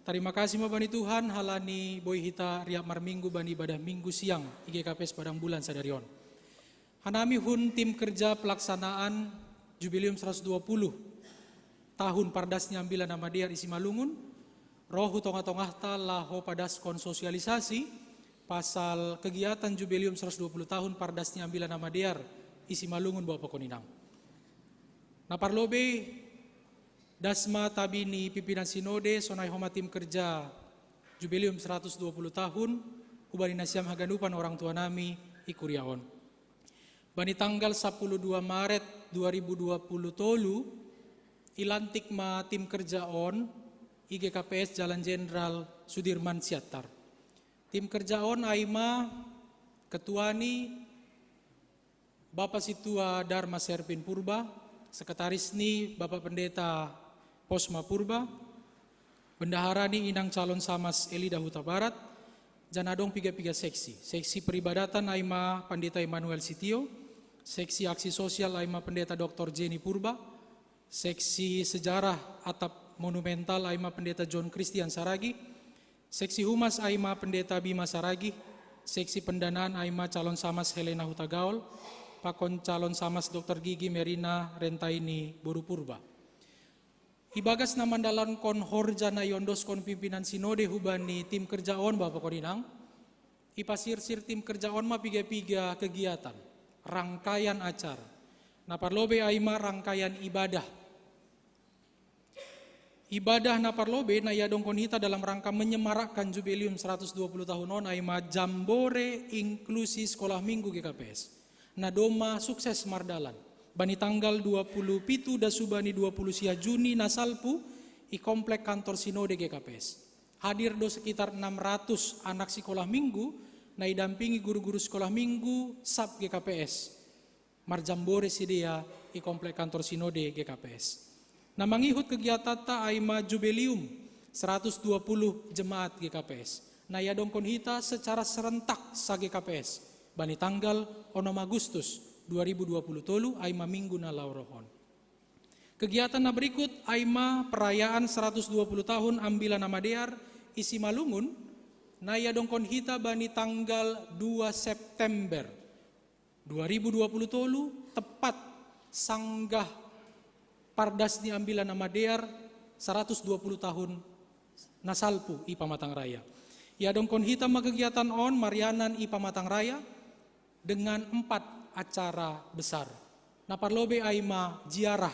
Terima kasih ma bani Tuhan, halani boi hita riap marminggu bani ibadah minggu siang, I G K P S Padang Bulan sadari on. Hanami hun tim kerja pelaksanaan Jubileum seratus dua puluh tahun Pardas ni Ambilan Amadear isi Malungun, roh hu tongah-tongah ta laho padaskon sosialisasi pasal kegiatan Jubileum seratus dua puluh tahun Pardas ni Ambilan Amadear isi Malungun bapa pakon inang. Na parlobei das ma tabi ni pimpinan sinode sonai homa tim kerja Jubileum seratus dua puluh tahun, hubani nasiam haganupan orang tua nami ikuria on. Bani tanggal sapuluh dua Maret dua ribu dua puluh tolu, ilantik ma tim kerja on I G K P S Jalan Jenderal Sudirman Siattar. Tim kerja on ai ma ketua ni Bapa Situa Darma Serpin Purba, sekretaris ni Bapa Pendeta Posma Purba, bendahara ni Inang Calon Samas Elida Huta Barat, janah adong piga-piga seksi. Seksi peribadatan ai ma Pendeta Immanuel Sitio, seksi aksi sosial ai ma Pendeta Doktor Jenny Purba, seksi sejarah atap monumental ai ma Pendeta John Christian Saragih, seksi humas ai ma Pendeta Bima Saragih, seksi pendanaan ai ma Calon Samas Helena Hutagaol, pakon Calon Samas Doktor Gigi Merina Rentaini boru Purba. Ibagas na mandalankon horja na iondoskon pimpinan sinode hubani tim kerja on bapa pakon inang, ipasirsir tim kerja on ma piga-piga kegiatan, rangkaian acara. Na parlobei ai ma rangkaian ibadah. Ibadah na parlobei na iadongkon hita dalam rangka menyemarakkan Jubileum seratus dua puluh tahun on ai ma Jambore Inklusi Sekolah Minggu G K P S. Na domma sukses mardalan. Bani tanggal dua puluh pitu das hubani dua puluh sia Juni na salpu i komplek kantor sinode G K P S. Hadir do sekitar enam ratus anak sikolah minggu na idampingi guru-guru sikolah minggu sab G K P S. Marjambore sidea i komplek kantor sinode G K P S. Na mangihut kegiatanta ai ma Jubileum seratus dua puluh jemaat G K P S. Na iadongkon hita secara serentak sa-G K P S bani tanggal onom Agustus dua ribu dua puluh tolu ai ma minggu na laho roh on. Kegiatan na berikut ai ma perayaan seratus dua puluh tahun Ambilan Amadear i Simalungun na iadongkon hita bani tanggal dua September dua ribu dua puluh tolu, tepat sanggah Pardas ni Ambilan Amadear seratus dua puluh tahun na salpu i Pamatang Raya. Iadongkon hita ma kegiatan on marianan i Pamatang Raya dengan empat acara besar. Na parlobei ai ma ziarah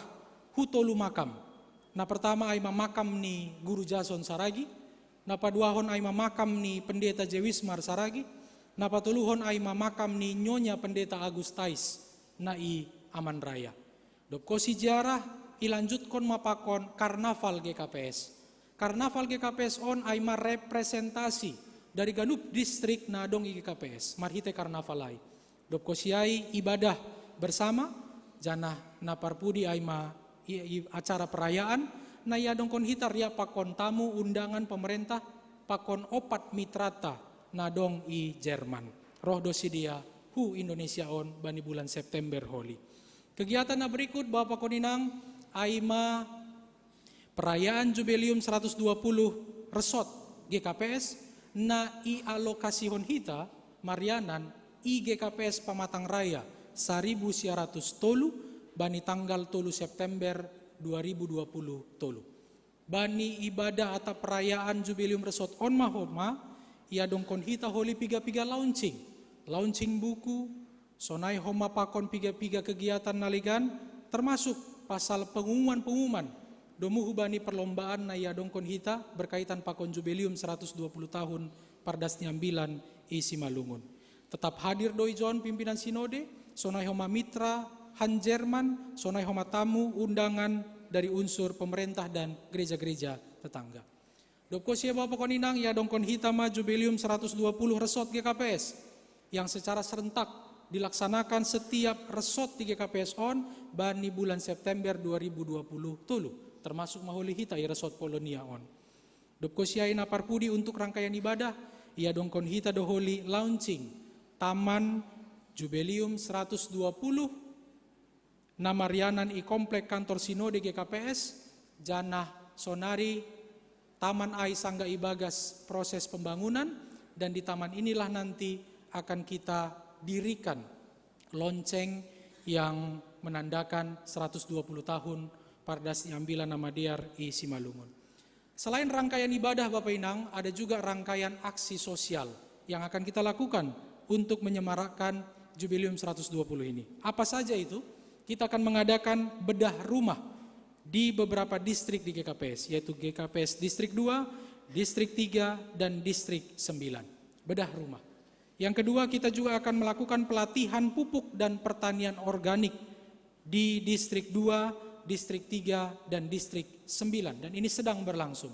hu tolu makam. Na pertama ai ma makam ni Guru Jason Saragih, na paduahon ai ma makam ni Pendeta Jewismar Saragih, na patoluhon ai ma makam ni Nyonya Pendeta Agus Tais na i Aman Raya. Dobkosi ziarah, ilanjutkon ma pakon karnaval G K P S. Karnaval G K P S on ai ma representasi dari ganup distrik na adong i G K P S marhite karnaval ai. Dobkosi ai ibadah bersama, janah na parpudi ai ma i, i acara perayaan na iadongkon hita ria pakon tamu undangan pemerintah, pakon opat mitrata na adong i Jerman. Roh do sidea hu Indonesia on bani bulan September holi. Kegiatan na berikut, Bapak Koninang, ai ma perayaan Jubileum seratus dua puluh Resort G K P S na ialokasihon hita marianan i G K P S Pamatang Raya seribu sia ratus tolu bani tanggal tolu September dua ribu dua puluh tolu. Bani ibadah atap perayaan Jubileum Resort on ma homa iadongkon hita holi piga-piga launching. Launching buku, sonai homa pakon piga-piga kegiatan na legan, termasuk pasal pengumuman-pengumuman domu hubani perlombaan na iadongkon hita berkaitan pakon Jubileum seratus dua puluh tahun Pardas ni Ambilan i Simalungun. Tetap hadir do ijon pimpinan sinode, sonai homa mitra han Jerman, sonai homa tamu undangan dari unsur pemerintah dan gereja-gereja tetangga. Dobkosi Bapak Koninang, iadongkon hita ma Jubileum seratus dua puluh Resort G K P S yang secara serentak dilaksanakan setiap resort di G K P S on bani bulan September dua ribu dua puluh tolu, termasuk ma holi hita i resort Polonia on. Dobkosi ai na parpudi untuk rangkaian ibadah, iadongkon hita do holi launching Taman Jubileum seratus dua puluh na marianan i Komplek Kantor Sinode G K P S, janah sonari taman ai sanggah ibagas proses pembangunan, dan di taman inilah nanti akan kita dirikan lonceng yang menandakan seratus dua puluh tahun Pardas ni Ambilan na Madear i Simalungun. Selain rangkaian ibadah, Bapak Inang, ada juga rangkaian aksi sosial yang akan kita lakukan untuk menyemarakkan Jubileum seratus dua puluh ini. Apa saja itu? Kita akan mengadakan bedah rumah di beberapa distrik di G K P S, yaitu G K P S Distrik dua, Distrik tiga, dan Distrik sembilan. Bedah rumah. Yang kedua, kita juga akan melakukan pelatihan pupuk dan pertanian organik di Distrik dua, Distrik tiga, dan Distrik sembilan. Dan ini sedang berlangsung.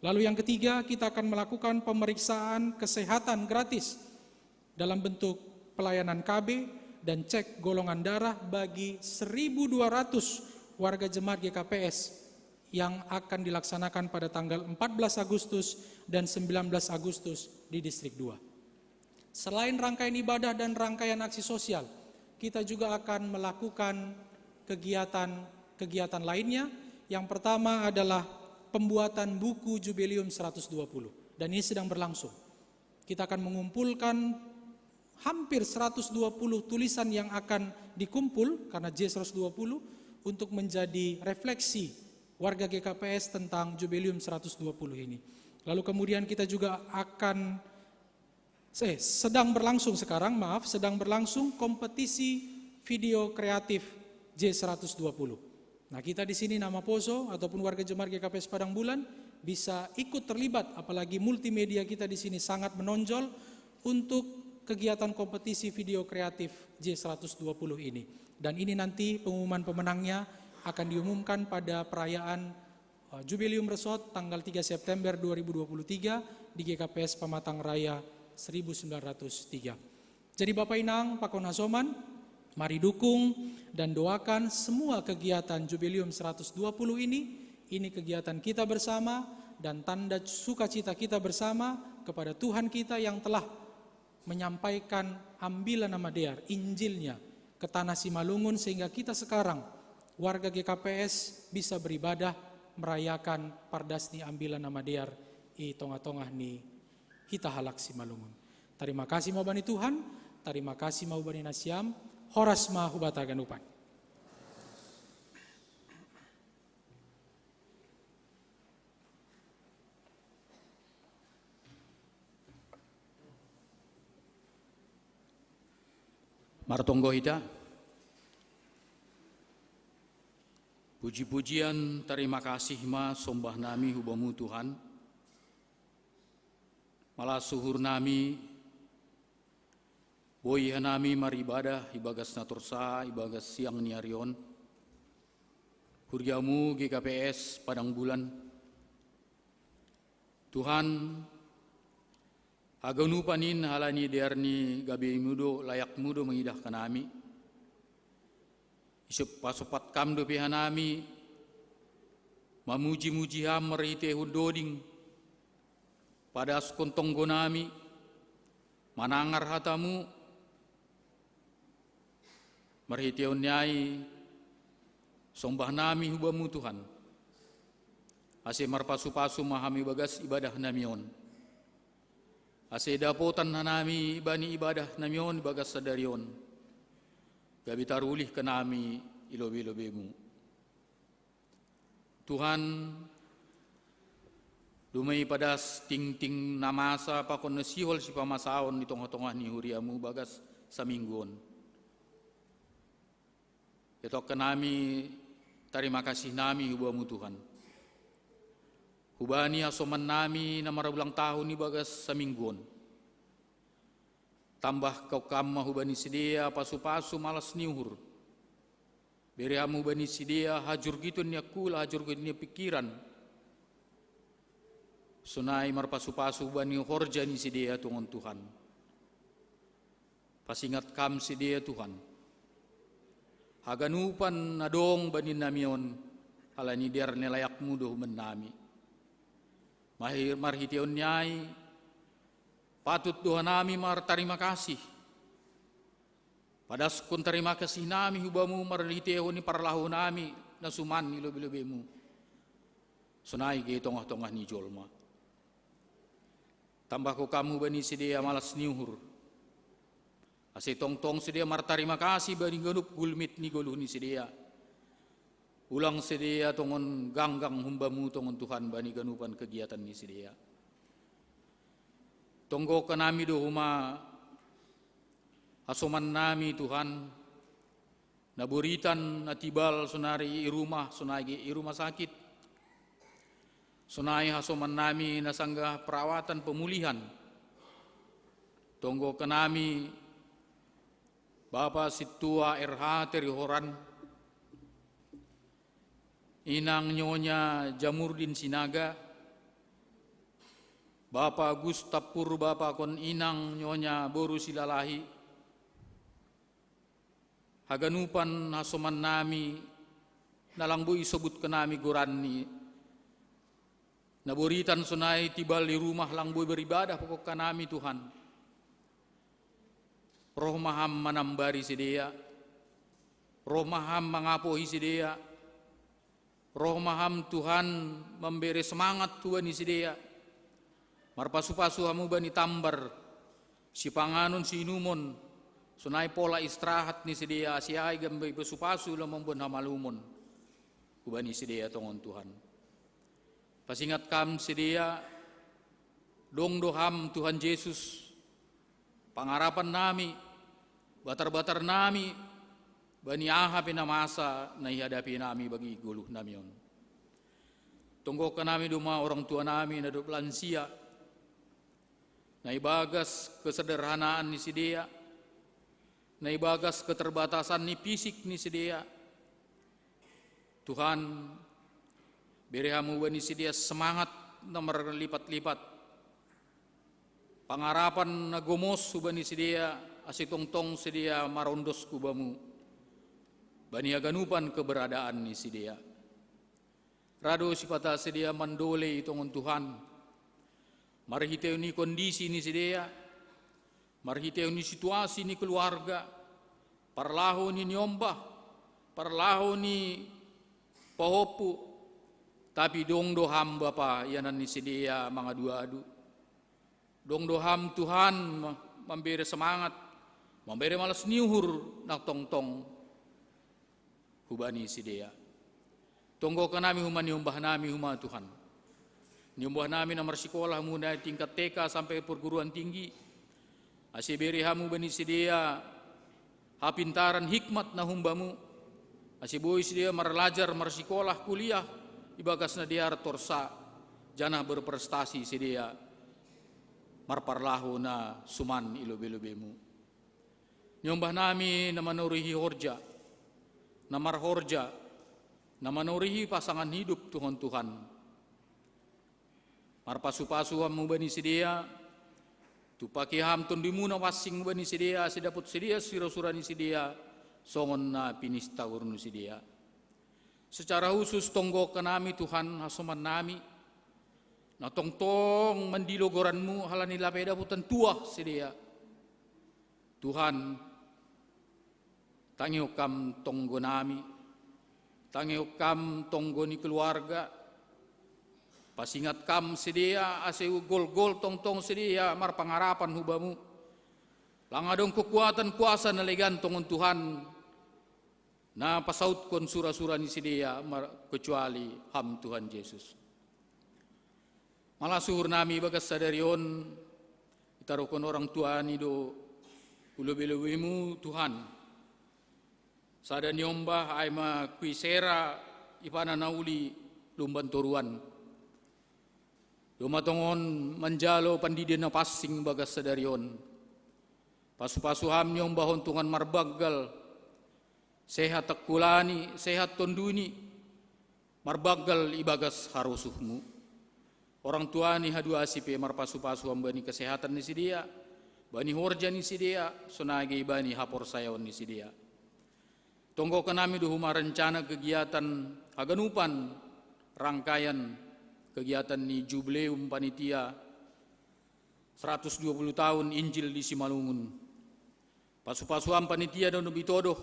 Lalu yang ketiga, kita akan melakukan pemeriksaan kesehatan gratis dalam bentuk pelayanan K B dan cek golongan darah bagi seribu dua ratus warga jemaat G K P S yang akan dilaksanakan pada tanggal empat belas Agustus dan sembilan belas Agustus di Distrik dua. Selain rangkaian ibadah dan rangkaian aksi sosial, kita juga akan melakukan kegiatan-kegiatan lainnya. Yang pertama adalah pembuatan buku Jubileum seratus dua puluh, dan ini sedang berlangsung. Kita akan mengumpulkan hampir seratus dua puluh tulisan yang akan dikumpul karena J seratus dua puluh untuk menjadi refleksi warga G K P S tentang Jubileum seratus dua puluh ini. Lalu kemudian kita juga akan, eh, sedang berlangsung sekarang, maaf, sedang berlangsung kompetisi video kreatif J seratus dua puluh. Nah, kita di sini na maposo ataupun warga jemaat G K P S Padang Bulan bisa ikut terlibat, apalagi multimedia kita di sini sangat menonjol untuk kegiatan kompetisi video kreatif J seratus dua puluh ini. Dan ini nanti pengumuman pemenangnya akan diumumkan pada perayaan, eh, Jubileum Resort tanggal tiga September dua ribu dua puluh tiga di G K P S Pamatang Raya seribu sembilan ratus tiga. Jadi Bapak Inang, pakon hasoman, mari dukung dan doakan semua kegiatan Jubileum seratus dua puluh ini. Ini kegiatan kita bersama dan tanda sukacita kita bersama kepada Tuhan kita yang telah menyampaikan Ambilan na Madear, Injilnya, ke tanah Simalungun, sehingga kita sekarang, warga G K P S, bisa beribadah merayakan Pardas ni Ambilan na Madear i tongah-tongah ni hita halak Simalungun. Tarima kasih ma bani Tuhan, tarima kasih ma bani nasiam, horas ma hubata ganupan. Martonggo hita. Puji-pujian, tarima kasih ma sombah nami hu Bamu Tuhan. Malas uhur nami, boi hanami maribadah ibagas na torsa, ibagas siang ni ari on. Huriamu G K P S Padang Bulan. Tuhan, haganupan in halani dear ni gabeimu do, layakmu do mangidah hanami. Isop pasopat kam dope hanami mamuji-muji ham marhitehon doding, padaskon tonggo nami, manangar hatamu. Marhitehon ni ai sombah nami hubamu Tuhan, ase marpasu-pasu ma ham ibagas ibadah nami on, ase dapotan hanami bani ibadah nami on ibagas sadari on, gabe tarulih hanami i lobei-lobeimu. Tuhan, dumai padas tingting na masa pakon na sihol sipamasaon di tongah-tongah ni huriamu bagas saminggu on. Itokke nami tarima kasih nami hubamu Tuhan, hubani hasoman nami na marulang tahun ibagas saminggu on. Tambah kau kam ma hubani sidea pasu-pasu malas ni uhur. Bere hamu bani sidea hajurgiton ni angkula, hajurgiton ni pikiran, sonai marpasu-pasu bani horja ni sidea tongon Tuhan. Pasingat kam sidea Tuhan, haganupan na dong bani nami on, halani dear ni layakmu do huban nami. Marhitehon ni ai patut do hanami martarima kasih. Padaskon tarima kasih nami hubamu marhitehon ni parlaho nami na suman i lobei-lobeimu, sonai gabe tongah-tongah ni jolma. Tambahko kam hubani sidea malas ni uhur, ase tongtong sidea martarima kasih bani ganup gulmit ni goluh ni sidea. Ulang sidea tongon ganggang humbamu tongon Tuhan bani ganupan kegiatan ni sidea. Tonggohon nami do homa hasoman nami Tuhan, na boritan na tibal sonari i rumah, sonai gabe i rumah sakit, sonai hasoman nami na sanggah perawatan pemulihan. Tonggohon nami Bapa Sintua R H Terihoran, Inang Nyonya Jamurdin Sinaga, Bapa Gustap Purba pakon Inang Nyonya Boru Silalahi, haganupan hasoman nami na lang boi isobutkan nami goranni, na boritan sonai tibal i rumah lang boi beribadah pakon hanami Tuhan. Roh ma ham manambari sidea, roh ma ham mangapohi sidea, roh ma ham Tuhan mambere semangat hubani sidea. Marpasu-pasu hamu bani tambar, sipanganon siinumon, sonai pola istirahat ni sidea, ase ai gabe pasu-pasu laho mamboan hamalumon hubani sidea tongon Tuhan. Pasingat kam sidea, dong do ham Tuhan Jesus pangarapan nami, batar-batar nami, bani aha pe na masa na ihadapi nami bagi goluh nami on. Tonggohon nami do ma orang tua nami na dob lansia, na ibagas kesederhanaan ni sidea, na ibagas keterbatasan ni fisik ni sidea. Tuhan, bere hamu bani sidea semangat na marlipat-lipat, pangarapan na gomos hubani sidea, ase tongtong sidea marondos hubamu bani haganupan keberadaan ni sidea. Ra do sipata sidea mandole i tongon Tuhan, marhitehon ni kondisi ni sidea, marhitehon ni situasi ni keluarga, parlaho ni niombah, parlaho ni pahompu, tapi dong do ham Bapa ianan ni sidea mangadu-adu. Dong do ham Tuhan mambere semangat, mambere malas ni uhur na tongtong hubani sidea. Tonggohon nami homa niombah nami homa Tuhan, niombah nami na marsikola hamu na tingkat T K sampe perguruan tinggi, ase bere hamu bani sidea hapintaran hikmat na humbamu, ase boi sidea marlajar marsikola kuliah ibagas na dear torsa, janah berprestasi sidea marparlaho na suman i lobei-lobeimu. Niombah nami na manuruhi horja, na marhorja, Na manorihi pasangan hidup Tuhan Tuhan. Marpasu-pasu ham hubani sidea, tupaki ham tondimuna passing hubani sidea, ase dapot sidea sira-sura ni sidea, songon na pinista uhur ni sidea. Secara khusus tonggohon nami Tuhan, hasoman nami, na tongtong mandilo goranmu halani lape dapotan tuah sidea. Tuhan, tangihon kam tonggo nami, tangihon kam tonggo ni keluarga, pasingat kam sidea ase golgol tongtong sidea marpangarapan hubamu. Lang adong kekuatan kuasa na legan tongon Tuhan, na pasautkon sura-sura ni sidea mar-, kecuali ham Tuhan Jesus. Malas uhur nami bagas sadari on, itaruhkon orang tua ni do hu lobe-lobemu Tuhan. Sada ni ombah ai ma kuisera ipana na uli lumban toruan. Doma tongon manjalo pandidian na passing bagas sadari on. Pasu-pasu ham ni ombah on Tuhan marbanggal. Sehat tangkulani, sehat tonduni, marbanggal ibagas harosuhmu. Orang tua ni haduasi pe marpasu-pasu ham bani kesehatan ni sidea, bani horja ni sidea, sonai ge bani haporsayaon ni sidea. Tonggohon nami do homa rencana kegiatan haganupan rangkaian kegiatan ni jubileum panitia seratus dua puluh tahun Injil di Simalungun. Pasu-pasu ham panitia na dob itodoh,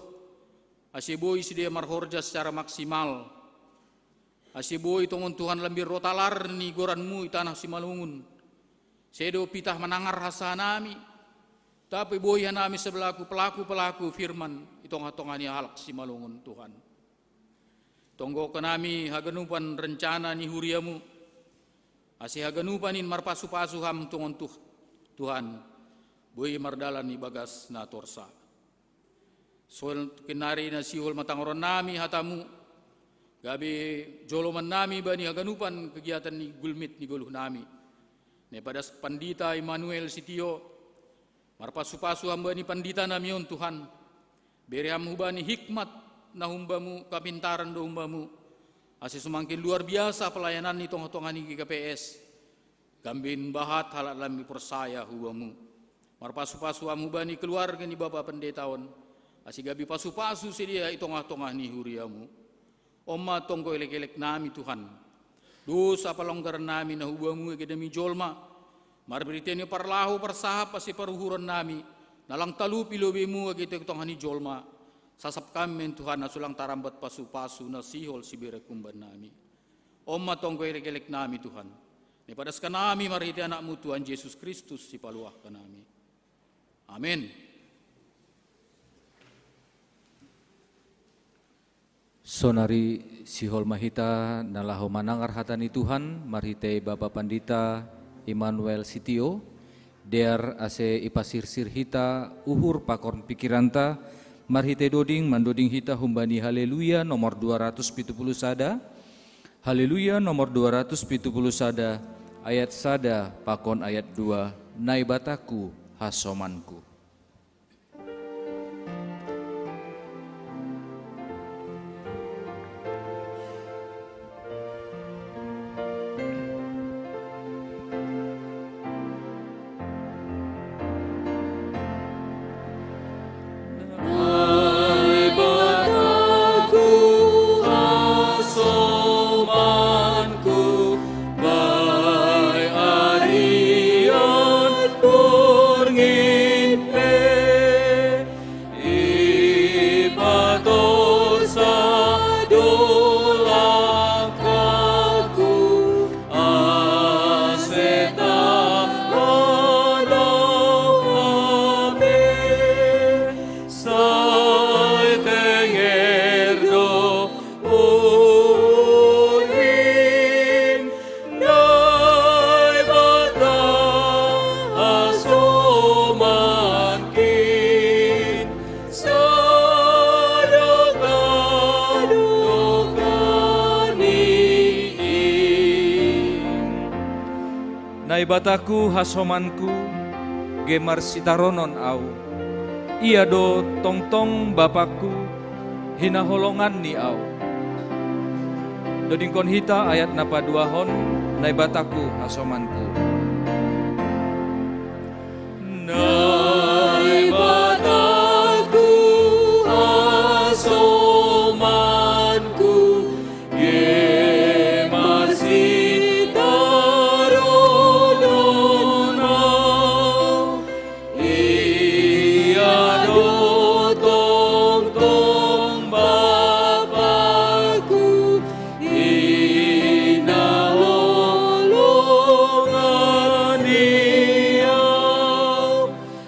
ase boi sidea marhorja secara maksimal. Ase boi tongon Tuhan lambir rota lar ni goranmu i tanah Simalungun. Sedo pitah manangar hansa nami, tapi boi hanami sebelaku pelaku-pelaku firman i tongah-tongah ni halak Simalungun Tuhan. Tonggohon nami haganupan rencana ni huriamu, ase haganupan in marpasu-pasu ham tongon Tuh-, Tuhan, boi mardalan ibagas na torsa. Songon nari na sihol ma tangoron nami hatamu, gabe joloman nami bani haganupan kegiatan ni gulmit ni goluh nami. Nai padas pandita Immanuel Sitio, marpasu-pasu ham bani pandita nami on Tuhan. Bere ham hubani hikmat na humbamu, kapintaran do humbamu. Ase semakin luar biasa pelayanan ni tongah-tongah ni G K P S. Gambin bahat halak lambin porsaya hubamu. Marpasu-pasu ham hubani keluarga ni Bapa Pendeta on. Ase gabe pasu-pasu sidea i tongah-tongah ni huriamu. On ma tonggo elek-elek nami Tuhan. Dosa palanggaran nami na hubamu age nami jolma. Marhite ni parlaho parsahap ase paruhuron nami. Na lang talup i lobemu age tongah-tongah ni jolma. Sasap hami Tuhan na so lang tarambat pasu-pasu na sihol siberek umbahen nami. On ma tonggo elek-elek nami Tuhan. Nai padas hanami marhite Anakmu Tuhan Jesus Kristus sipaluah hanami. Amen. Sonari sihol ma hita na laho manangar hata ni Tuhan marhite Bapa Pandita Immanuel Sitio, dear ase ipasirsir hita uhur pakon pikiranta, marhite doding mandoding hita humbani Haleluya nomor dua ratus pitu puluh sada, Haleluya nomor dua ratus pitu puluh sada, ayat sada pakon ayat dua, Naibataku hasomanku. Naibataku hasomanku, ge marsitaronon au. Ia do tongtong Bapangku, hinaholongan ni au. Dodingkon hita ayat na paduahon. Naibataku hasomanku. Naibataku hasomanku, ye masitarodono. Ia do tongtong Bapaku, i na holongan Ia.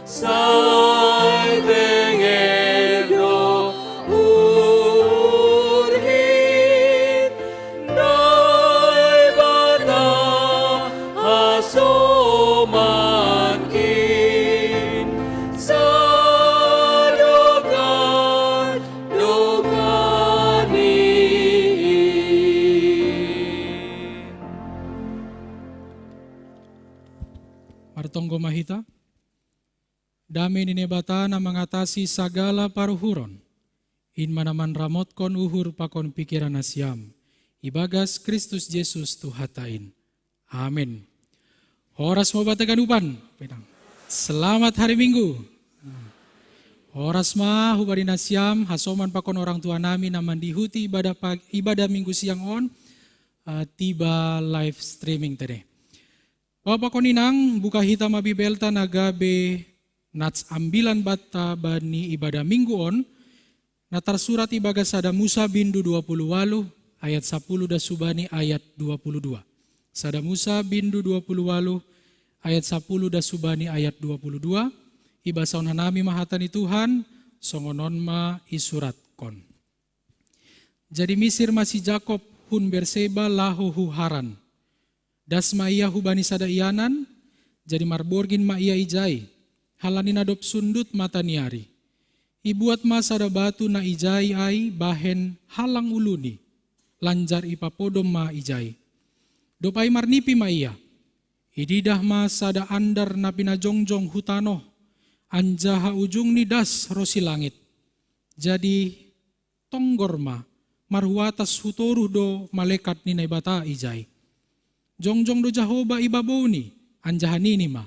Sai tenged do uhurhita, Naibata hasomankin, sadokah-dokah ni in. Martonggo ma hita. Dame ni Naibata na mangatasi sagala paruhuron, in ma na manramotkon uhur pakon pikiran nasiam, ibagas Kristus Jesus Tuhanta in. Amin. Horas ma hubanta ganupan. Selamat hari Minggu. Horas ma hubani nasiam, hasoman pakon orang tua nami na mandihuti ibadah, pag- ibadah Minggu siang on, eh, tiba live streaming tene. Bapa pakon inang, buka hita ma Bibelta na gabe nats ambilan banta bani ibadah Minggu on, na tarsurat ibagas Sada Musa bindu dua puluh waluh ayat sapuluh das hubani ayat dua puluh dua. Sada Musa bindu dua puluh waluh ayat sapuluh das hubani ayat dua puluh dua. Ibasahon hanami ma hata ni Tuhan, songon on ma isuratkon. Jadi misir ma si Jakob hun Berseba laho hu Haran. Das ma ia hubani sada ianan, jadi marborgin ma ia ijai, halani na dob sundut mata ni ari. Ibuat ma sada batu na ijai ai bahen halang uluni, lanjar ipapodom ma ijai. Dob ai marnipi ma ia. Ididah ma sada andar na pinajongjong hu tanoh, anjaha ujungni das ro si langit. Jadi tonggor ma, marhuatas hu toruh do malekat ni Naibata ijai. Jongjong do Jahoba i babouni, anjaha nini ma: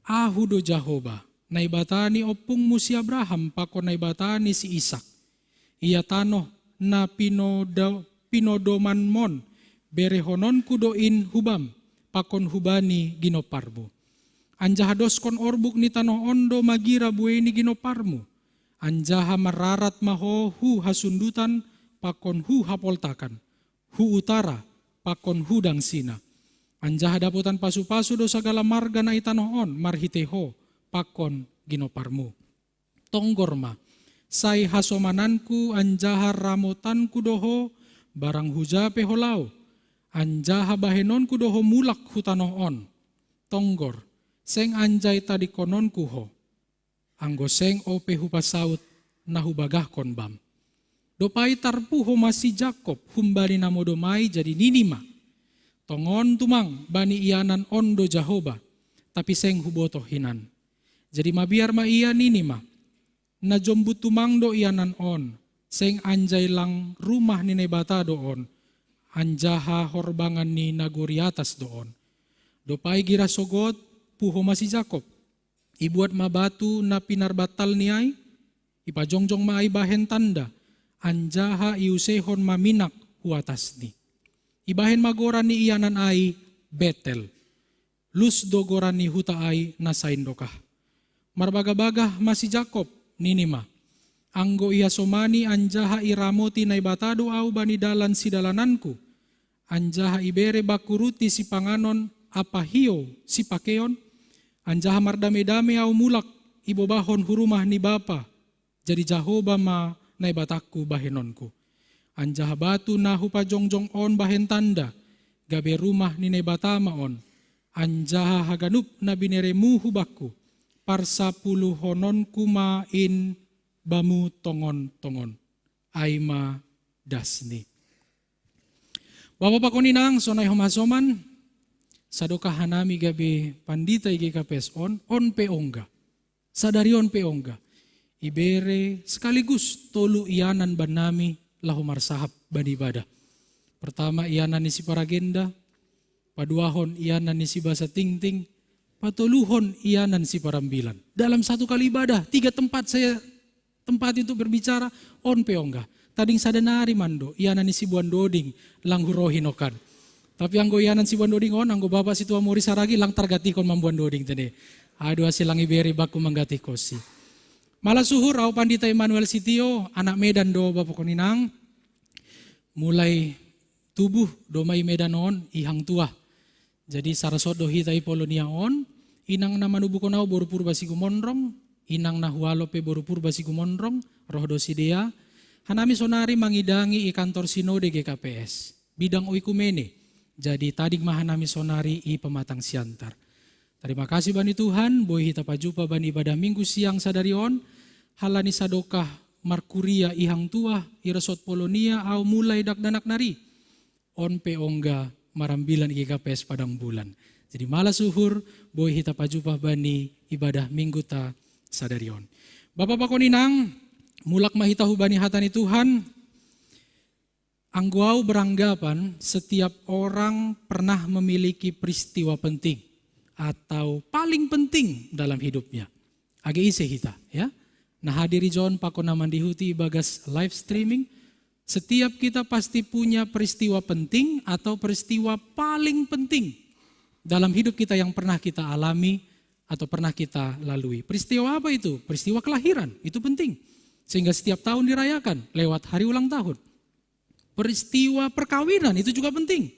Ahu do Jahoba, Naibata ni ompungmu si Abraham pakon Naibata ni si Isak. Ia tanoh na pinoda- pinodomanmon, berehononku do in hubam, pakon hubani ginomparmu. Anjaha doskon orbuk ni tanoh on do magira buei ni ginomparmu. Anjaha mararat ma ho hu hasundutan pakon hu hapoltakan, hu utara pakon hu dangsina. Anjaha dapotan pasupasu do sagala marga na i tanoh on marhitei ho pakon ginomparmu. Tonggor ma, sai hasomananku anjaha ramotanku do ho, barang huja pe ho laho, anjaha bahenonku do ho mulak hu tanoh on. Tonggor, seng anjai tadingkononku ho, anggo seng ope hupasaut na hubagahkon bam. Dob ai tarpuho ma si Jakob humbani na modom ai, jadi nini ma: Tongon tumang bani ianan on do Jahoba, tapi seng hubotoh hinan. Jadi mabiar ma ia nini ma: Na jombut tumang do ianan on, seng anjai lang rumah ni Naibata do on, anjaha horbangan ni nagori atas do on. Dob ai gira sogot, puho ma si Jakob. Ibuat ma batu na pinarbantalni ai, ipajongjong ma ai bahen tanda, anjaha iuseihon ma minak hu atasni. Ibahen ma goran ni ianan ai Betel. Lus do goran ni huta ai na saindokah. Marbagah-bagah ma si Jakob, nini ma: Anggo ihasomani anjaha iramoti Naibata do ahu bani dalan sidalananku, anjaha ibere bangku ruti sipanganon ampa hiou sipakeion, anjaha mardame-dame ahu mulak ibobahon hu rumah ni bapa, jadi Jahoba ma Naibatangku bahenonku. Anjaha batu na hupajongjong on bahen tanda, gabe rumah ni Naibata ma on, anjaha haganup na bineremu hu bangku, parsapuluhononku ma in bamu tongon-tongon. Ai ma dasni. Bapa pakon inang, sonai homa hasoman, sadokah hanami gabe pandita i G K P S on, on pe ongga. Sadari on pe ongga. Ibere sekaligus tolu ianan bannami laho marsahap bani ibadah. Pertama, ianan ni si paragenda. Paduahon, ianan ni si basa tingting. Patoluhon, ianan si parambilan. Dalam satu kali ibadah, tiga tempat saya tempat untuk berbicara, on pe ongga. Tading sada nari mando, ianan ni si buan doding, lang hurohi nokan. Tapi anggo ianan si buan doding on, anggo bapak si tua mori saragi, lang targatihkon ma buan doding tene. Aduh, asi lang iberi bakku manggatihkonsi. Mala suhur, au Pandita Immanuel Sitio, anak Medan do bapak koninang. Mulai tubuh do ma i Medan on, i hang tuah. Jadi sarasot do hita i Polonia on, inang na manubuhkon au boru Purba Sigumonrong, inang na hualo pe boru Purba Sigumonrong, roh do sidea. Hanami sonari mangidangi i kantor sinode G K P S, bidang oikumene. Jadi tading ma hanami sonari i Pematang Siantar. Tarima kasih bani Tuhan, boi hita pajupa bani ibadah Minggu siang sadari on, halani sadokah markuria i hang tuah, i resort Polonia, au mulai dakdanak nari. On pe ongga marambilan i G K P S Padang Bulan. Jadi mala suhur, boi hita pajupa bani ibadah Minggu ta sadari on. Bapak pakoninang, mulak ma hita hubani hata ni Tuhan. Anggo au beranggapan, setiap orang pernah memiliki peristiwa penting atau paling penting dalam hidupnya. Age ise hita, ya. Na hadir i jon pakon na mandihuti ibagas live streaming, setiap kita pasti punya peristiwa penting atau peristiwa paling penting dalam hidup kita yang pernah kita alami atau pernah kita lalui. Peristiwa apa itu? Peristiwa kelahiran, itu penting. Sehingga setiap tahun dirayakan lewat hari ulang tahun. Peristiwa perkawinan itu juga penting.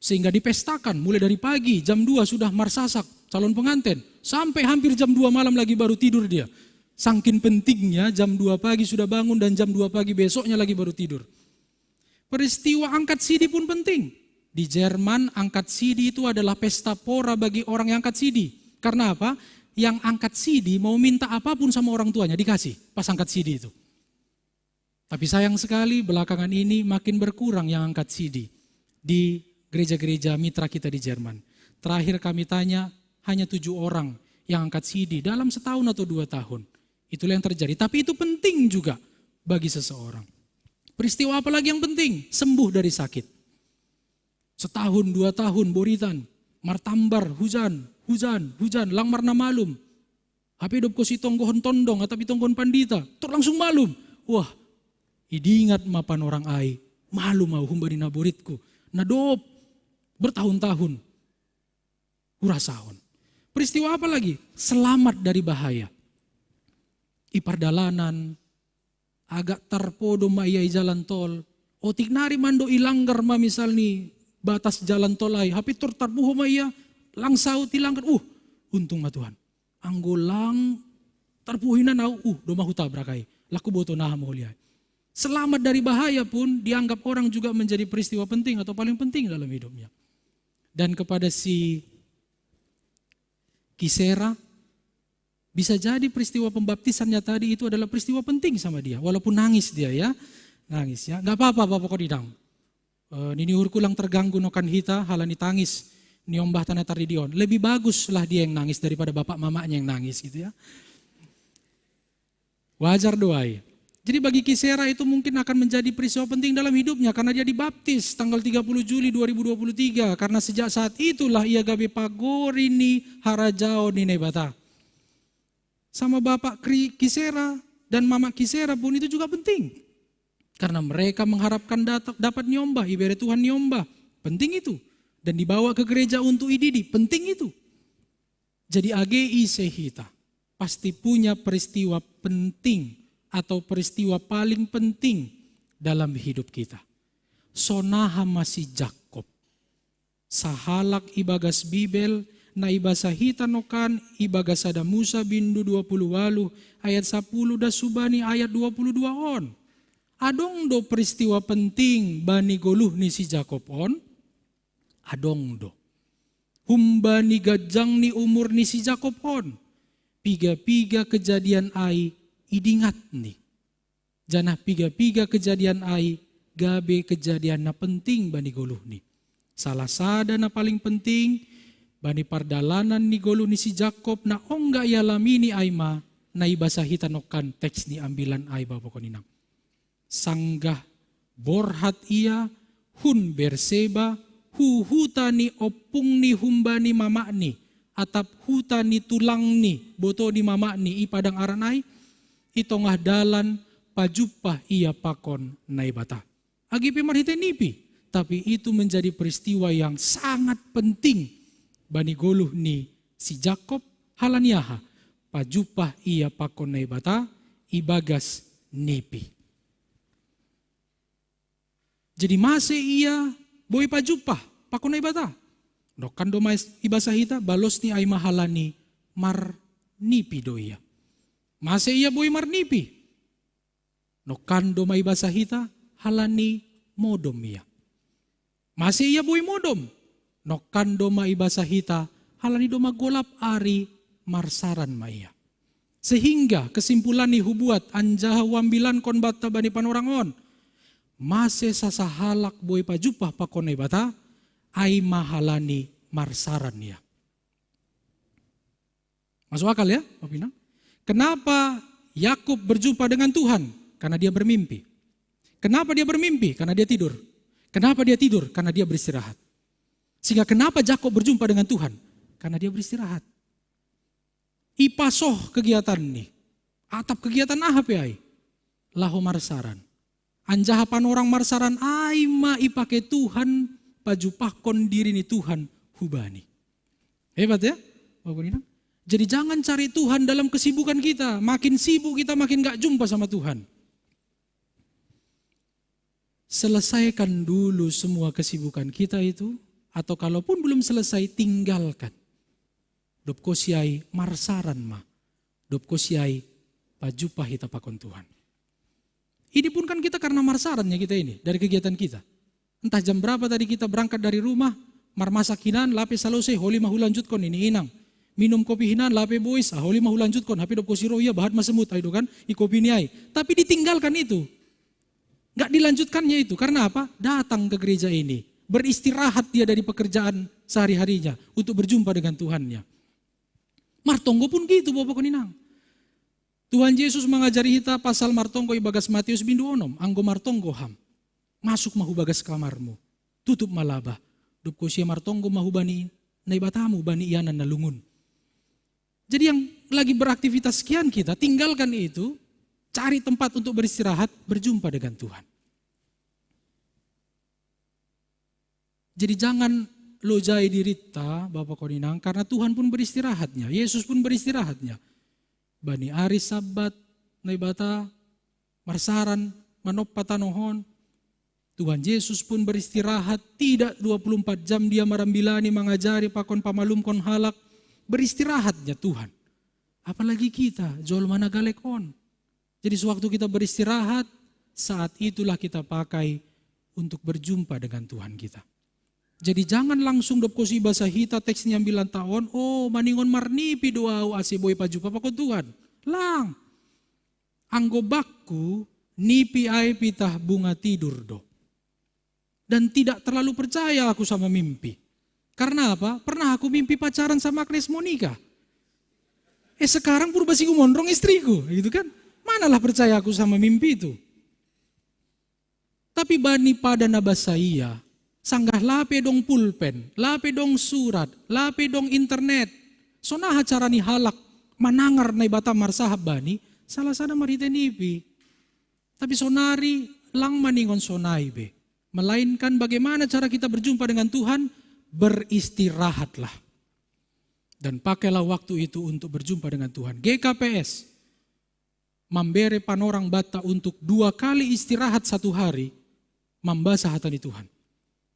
Sehingga dipestakan mulai dari pagi jam dua sudah marsasak calon pengantin. Sampai hampir jam dua malam lagi baru tidur dia. Sangkin pentingnya jam dua pagi sudah bangun dan jam dua pagi besoknya lagi baru tidur. Peristiwa angkat sidi pun penting. Di Jerman angkat sidi itu adalah pesta pora bagi orang yang angkat sidi. Karena apa? Yang angkat sidi mau minta apapun sama orang tuanya dikasih pas angkat sidi itu. Tapi sayang sekali belakangan ini makin berkurang yang angkat sidi di gereja-gereja mitra kita di Jerman. Terakhir kami tanya, hanya tujuh orang yang angkat sidi dalam setahun atau dua tahun. Itulah yang terjadi. Tapi itu penting juga bagi seseorang. Peristiwa apa lagi yang penting? Sembuh dari sakit. Setahun, dua tahun, boritan, martambar, hujan, hujan, hujan, lang marna malum. Hape idop ho sitonggohon tondong atau sitonggohon pandita, tor langsung malum. Wah, idingat ma panorang ai, malum au humbani na boritku. Na dob bertahun-tahun hurasahon. Peristiwa apa lagi? Selamat dari bahaya. I pardalanan, agak tarpodo ma ia i jalan tol. Otik nari mando ilanggar ma misal ni batas jalan tol ai. Hape tor tarpuho ma ia, lang saut ilanggar. Uh, untung ma Tuhan. Anggo lang tarpuho hinan au, uh, domma hutabrak ai. Lang huboto naha molo i ai. Selamat dari bahaya pun dianggap orang juga menjadi peristiwa penting atau paling penting dalam hidupnya. Dan kepada si Kisera, bisa jadi peristiwa pembaptisannya tadi itu adalah peristiwa penting sama dia. Walaupun nangis dia ya, nangis ya. Nggak apa-apa Bapak Kodidang. E, nini uhurku lang terganggu nokan hita, halani tangis niombah tana taridion. Lebih baguslah dia yang nangis daripada bapak mamanya yang nangis gitu ya. Wajar do ai. Jadi bagi Kisera itu mungkin akan menjadi peristiwa penting dalam hidupnya karena dia dibaptis tanggal tiga puluh Juli dua ribu dua puluh tiga. Karena sejak saat itulah ia gabe pagori ni harajaon ni Naibata. Sama bapak Kri- Kisera dan mama Kisera pun itu juga penting. Karena mereka mengharapkan dat- dapat niombah, ibere Tuhan niombah. Penting itu. Dan dibawa ke gereja untuk ididi, penting itu. Jadi age ise hita pasti punya peristiwa penting atau peristiwa paling penting dalam hidup kita. Sonaha ma si Jakob. Sahalak ibagas Bibel, na ibasa hita nokan ibagas sada Musa bindu dua puluh waluh ayat sapuluh das hubani ayat dua puluh dua on. Adong do peristiwa penting bani goluh ni si Jakob on? Adong do. Humbani ganjang ni umur ni si Jakob on, piga-piga kejadian ai idingatni. Janah piga-piga kejadian ai gabe kejadian na penting bani goluhni. Salah sada na paling penting bani pardalanan ni goluh ni si Jakob na ongga ialamini ai ma na ibasa hita nokan teks ni ambilan ai Bapak Koninang. Sanggah borhat ia hun Berseba, hu huta ni ompungni humbani mama'ni, atap huta ni tulangni, boto ni mama'ni i padang aran ai, i tongah dalan pajumpah ia pakon Naibata. Agi pe marhitei nipi, tapi itu menjadi peristiwa yang sangat penting bani goluh ni si Jakob. Halani aha? Pajumpah ia pakon Naibata ibagas nipi. Jadi mase ia boi pajumpah pakon Naibata? Nongkan do ma ibasa hita, balosni ai ma halani marnipi do ia. Mase ia boi marnipi? Nongkan do ma ibasa hita, halani modom ia. Mase ia boi modom? Nongkan do ma ibasa hita, halani do ma golap ari marsaran ma ia. Sehingga kesimpulan ni hubuat anjaha huambilankon banta bani panorang on, mase sasahalak boi pajumpah pakon Naibata, ai ma halani marsaran ia. Masuk akal ya, Bapak Inang? Kenapa Yakub berjumpa dengan Tuhan? Karena dia bermimpi. Kenapa dia bermimpi? Karena dia tidur. Kenapa dia tidur? Karena dia beristirahat. Sehingga kenapa Yakub berjumpa dengan Tuhan? Karena dia beristirahat. Ipasoh kegiatan ni. Atap kegiatan aha pe ai? Laho marsaran. Anjaha panorang marsaran ai ma ipake Tuhan pajumpahkon diri ni Tuhan hubani. Hebat ya, Bapak Inang? Jadi jangan cari Tuhan dalam kesibukan kita. Makin sibuk kita, makin gak jumpa sama Tuhan. Selesaikan dulu semua kesibukan kita itu, atau kalaupun belum selesai, tinggalkan. Dob ko si ai marsaran ma. Dob ko si ai pajumpah hita pakon Tuhan. Ini pun kan kita karena marsarannya kita ini, dari kegiatan kita. Entah jam berapa tadi kita berangkat dari rumah, marmasak hinan, lape salose, holi ma hulanjutkon ini inang. Minum kopi hinan, lape bois, ah, holi ma hulanjutkon, hape dob ko si ro ia bahat ma semut, ai do kan, i kopi ni ai. Tapi ditinggalkan itu. Nggak dilanjutkannya itu. Karena apa? Datang ke gereja ini. Beristirahat dia dari pekerjaan sehari-harinya untuk berjumpa dengan Tuhannya. Martonggo pun gitu, Bapak Inang. Tuhan Yesus mangajari hita pasal martonggo ibagas Matius bindu onom, anggo martonggo ham, masuk ma hubagas kamarmu, tutup ma labah, dob ko si ai martonggo ma hubani Naibatamu, bani ianan na lungun. Jadi yang lagi beraktivitas sekian kita, tinggalkan itu, cari tempat untuk beristirahat, berjumpa dengan Tuhan. Jadi jangan lojai dirinta, Bapak Inang, karena Tuhan pun beristirahatnya, Yesus pun beristirahatnya. Bani ari Sabat, Naibata marsaran manompa tanoh on. Tuhan Yesus pun beristirahat, tidak dua puluh empat jam dia marambilani, mangajari, pakon pamalumkon halak. Beristirahatnya Tuhan. Apalagi kita, jolma na galek on. Jadi sewaktu kita beristirahat, saat itulah kita pakai untuk berjumpa dengan Tuhan kita. Jadi jangan langsung dob ko si ai ibasa hita teks ni ambilanta on, oh, maningon marnipi do au ase boi pajumpah pakon Tuhan. Lang. Anggo bakku, nipi ai pitah bunga tidur do. Dan tidak terlalu percaya aku sama mimpi. Karena apa? Pernah aku mimpi pacaran sama Agnes Monica. Eh, sekarang Purba Singumondrong istriku, gitu kan? Manalah percaya aku sama mimpi itu? Tapi bani pada na basa ia, sanggah lape dong pulpen, lape dong surat, lape dong internet, sonaha cara ni halak manangar Naibata marsahap bani, salah sada marhitei nipi. Tapi sonari lang maningon sonai be. Melainkan bagaimana cara kita berjumpa dengan Tuhan? Beristirahatlah. Dan pakailah waktu itu untuk berjumpa dengan Tuhan. G K P S mambere panorang banta untuk dua kali istirahat satu hari, mambasa hata ni Tuhan.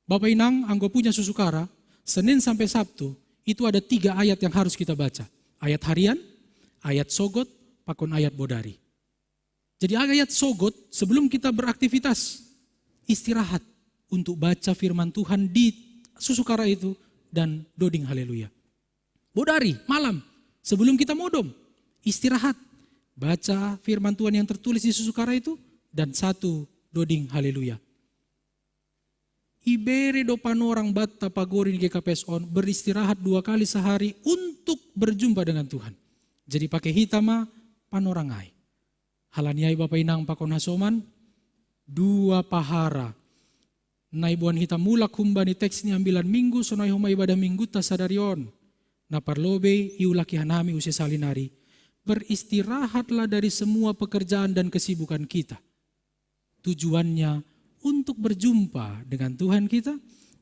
Bapak Inang, anggo punya susukara, Senin sampai Sabtu, itu ada tiga ayat yang harus kita baca. Ayat harian, ayat sogot, pakon ayat bodari. Jadi ayat sogot, sebelum kita beraktivitas, istirahat untuk baca firman Tuhan di susukara itu dan doding haleluya. Bodari, malam, sebelum kita modom, istirahat. Baca firman Tuhan yang tertulis di susukara itu, dan satu doding haleluya. Ibere do panorang banta pagori ni G K P S on, beristirahat dua kali sehari untuk berjumpa dengan Tuhan. Jadi pakai hita ma panorang ai. Halani ai Bapak Inang pakon hasoman, dua pahara. Nai buan hita mulak humbani teks ni ambilan minggu, sonai homa ibadah mingguta sadari on. Na parlobei iulaki hanami use salinari. Beristirahatlah dari semua pekerjaan dan kesibukan kita. Tujuannya untuk berjumpa dengan Tuhan kita,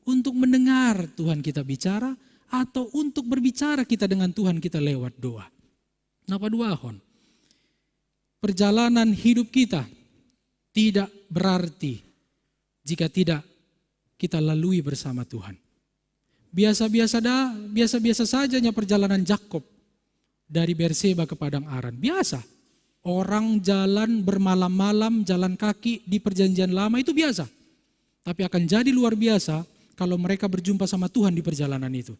untuk mendengar Tuhan kita bicara, atau untuk berbicara kita dengan Tuhan kita lewat doa. Na paduahon, perjalanan hidup kita tidak berarti jika tidak kita lalui bersama Tuhan. Biasa-biasa da, biasa-biasa saja nya perjalanan Yakub dari Berseba ke Padang Aran. Biasa. Orang jalan bermalam-malam, jalan kaki di perjanjian lama itu biasa. Tapi akan jadi luar biasa kalau mereka berjumpa sama Tuhan di perjalanan itu.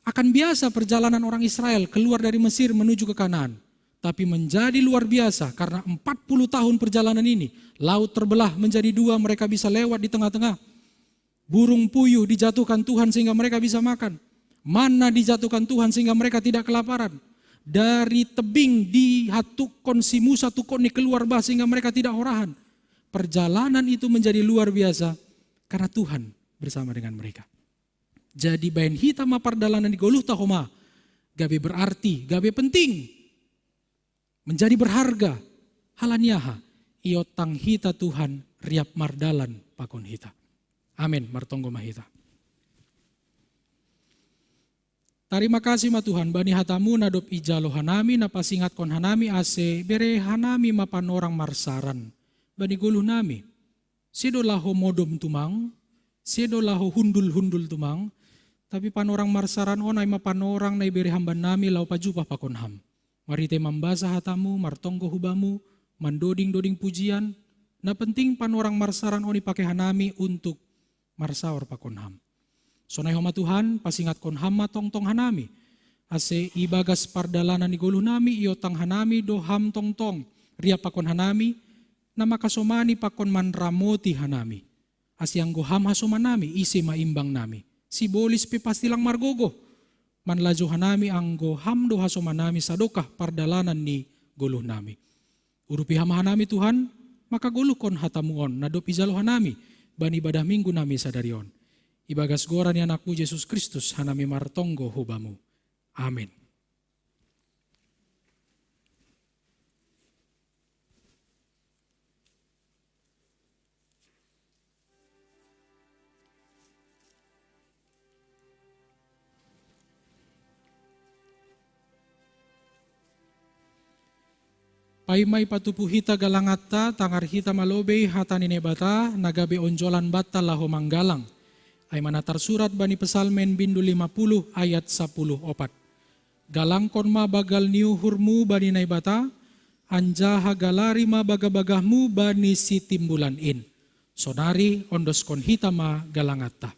Akan biasa perjalanan orang Israel keluar dari Mesir menuju ke Kanaan. Tapi menjadi luar biasa karena empat puluh tahun perjalanan ini, laut terbelah menjadi dua, mereka bisa lewat di tengah-tengah. Burung puyuh dijatuhkan Tuhan sehingga mereka bisa makan. Mana dijatuhkan Tuhan sehingga mereka tidak kelaparan. Dari tebing dihatukkon si Musa tukon ni keluar bah sehingga mereka tidak horahan. Perjalanan itu menjadi luar biasa karena Tuhan bersama dengan mereka. Jadi baen hita ma pardalanan ni goluhta homa, gabe berarti, gabe penting, menjadi berharga, halani aha, iotang hita Tuhan riap mardalan pakon hita. Amen, martonggo ma hita. Tarima kasih ma Tuhan, bani hatamu na dob ijalo hanami, na pasingatkon hanami ase bere hanami ma panorang marsaran bani goluh nami. Sedo laho modom tumang, sedo laho hundul-hundul tumang, tapi panorang marsaran on ai ma panorang na ibere ham bannami laho pajupah pakon ham. Marhite mambasa hatamu, martonggo hubamu, mandoding-doding pujian, na penting panorang marsaran on ipake hanami untuk marsaor pakon ham. Sonai homa Tuhan, pasingatkon ham ma tongtong hanami. Ase ibagas pardalanan ni goluh nami, iotang hanami do ham tongtong, riap pakon hanami, na makasomani pakon manramoti hanami. Ase anggo ham hasomanami, ise ma imbang nami. Sibolis pe pasti lang margogoh. Manlajo hanami anggo ham do hasomanami sadokah pardalanan ni goluh nami. Urupi ham hanami Tuhan, maka goluhkon hatamu on, na dob ijalo hanami, bani ibadah minggu nami sadari on. Ibagas goran ni anakmu Jesus Kristus hanami martonggo hubamu. Amen. Paima ipatupu hita galangatta, tangar hita ma lobei hata ni Naibata, na gabe onjolan banta laho manggalang. Ai ma na tarsurat bani Psalmen bindu lima puluh ayat sapuluh opat. Galangkon ma banggal ni uhurmu bani Naibata, anjaha galari ma bagabagahmu bani Sitimbulan in. Sonari ondoskon hita ma galangatta.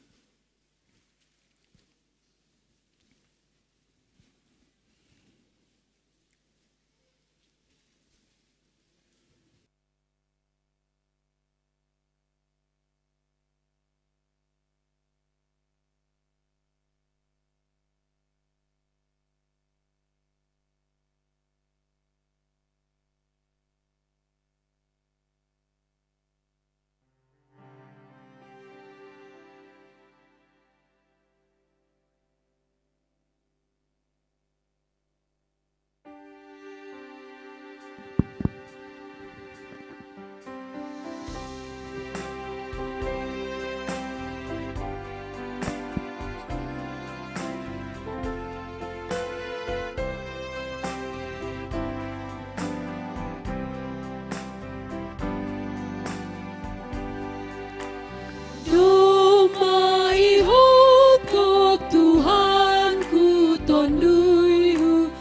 Domma ihutku Tuhan ku tonduyhu,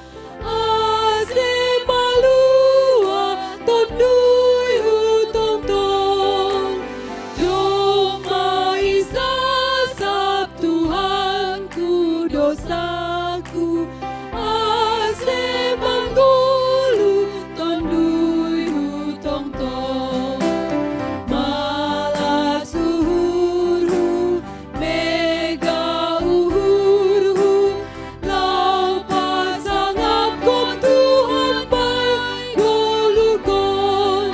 ase malua tonduyhu tongtong. Domma isasap Tuhan ku dosaku, ase manggoluh tonduyhu tongtong. Malas uhurhu, mega uhurhu, laho pasangapkon Tuhan bahen goluhkon.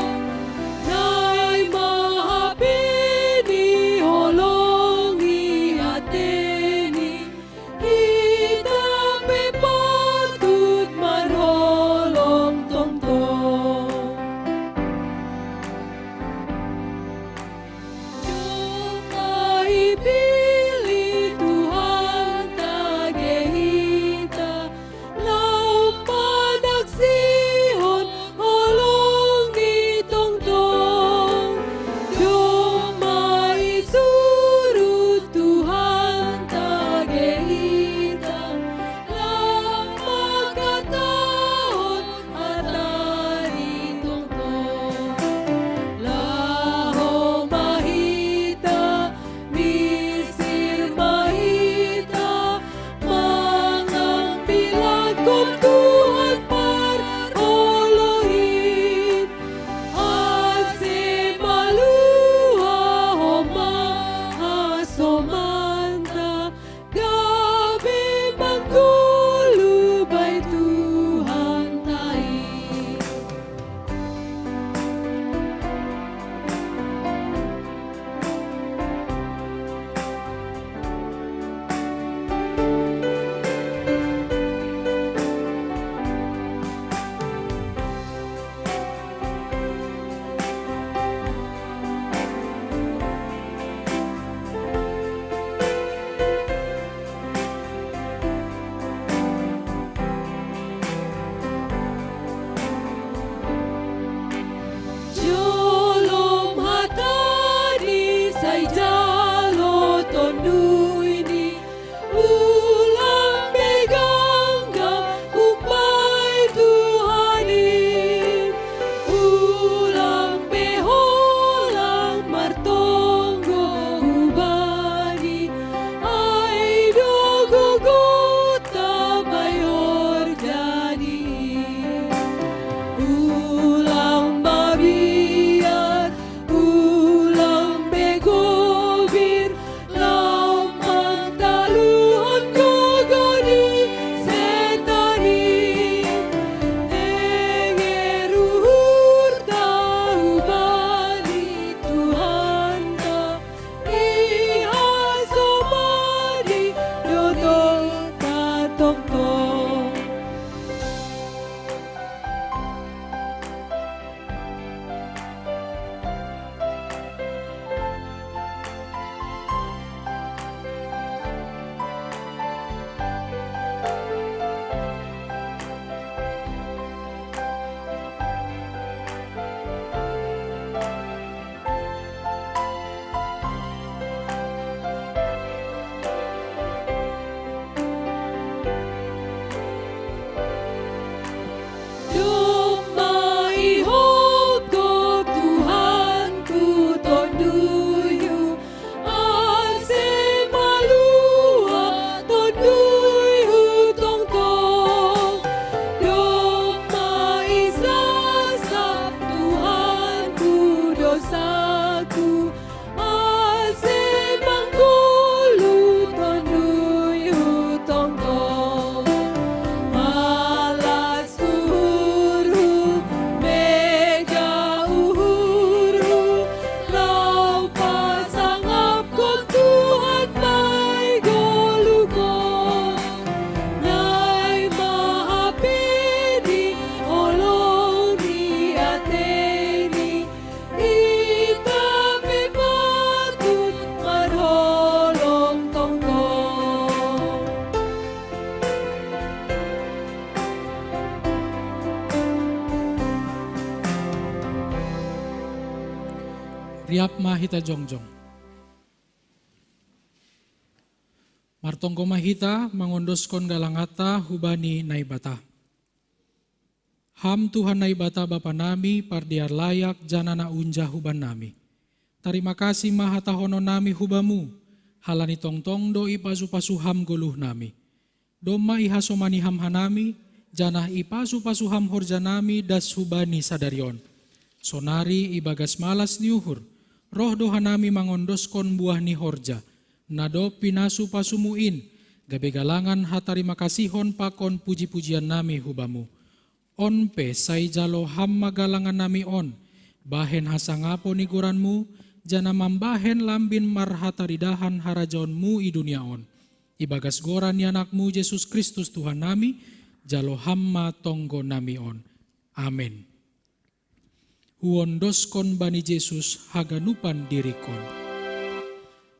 Naima hape ni Riap ma hita jongjong. Martonggo ma hita mangondoskon galanganta hubani Naibata. Ham Tuhan Naibata Bapa nami, pardear layak janah na unjah huban nami. Tarima kasih ma hatahonon nami hubamu, halani tongtong do ipasu-pasu ham goluh nami. Domma ihasomani ham hanami, janah ipasu-pasu ham horja nami das hubani sadari on. Sonari ibagas malas ni uhur, roh do hanami mangondoskon buah ni horja, na dob pinasu-pasumu in, gabe galangan hatarima kasihon pakon puji-pujian nami hubamu. On pe sai jalo ham ma galangan nami on, bahen hasangapon ni goranmu, janah mambahen lambin marhataridahan harajaonmu i dunia on. Ibagas goran ni Anakmu Jesus Kristus Tuhan nami, jalo ham ma tonggo nami on. Amen. Huondoskon bani Jesus haganupan dirikon.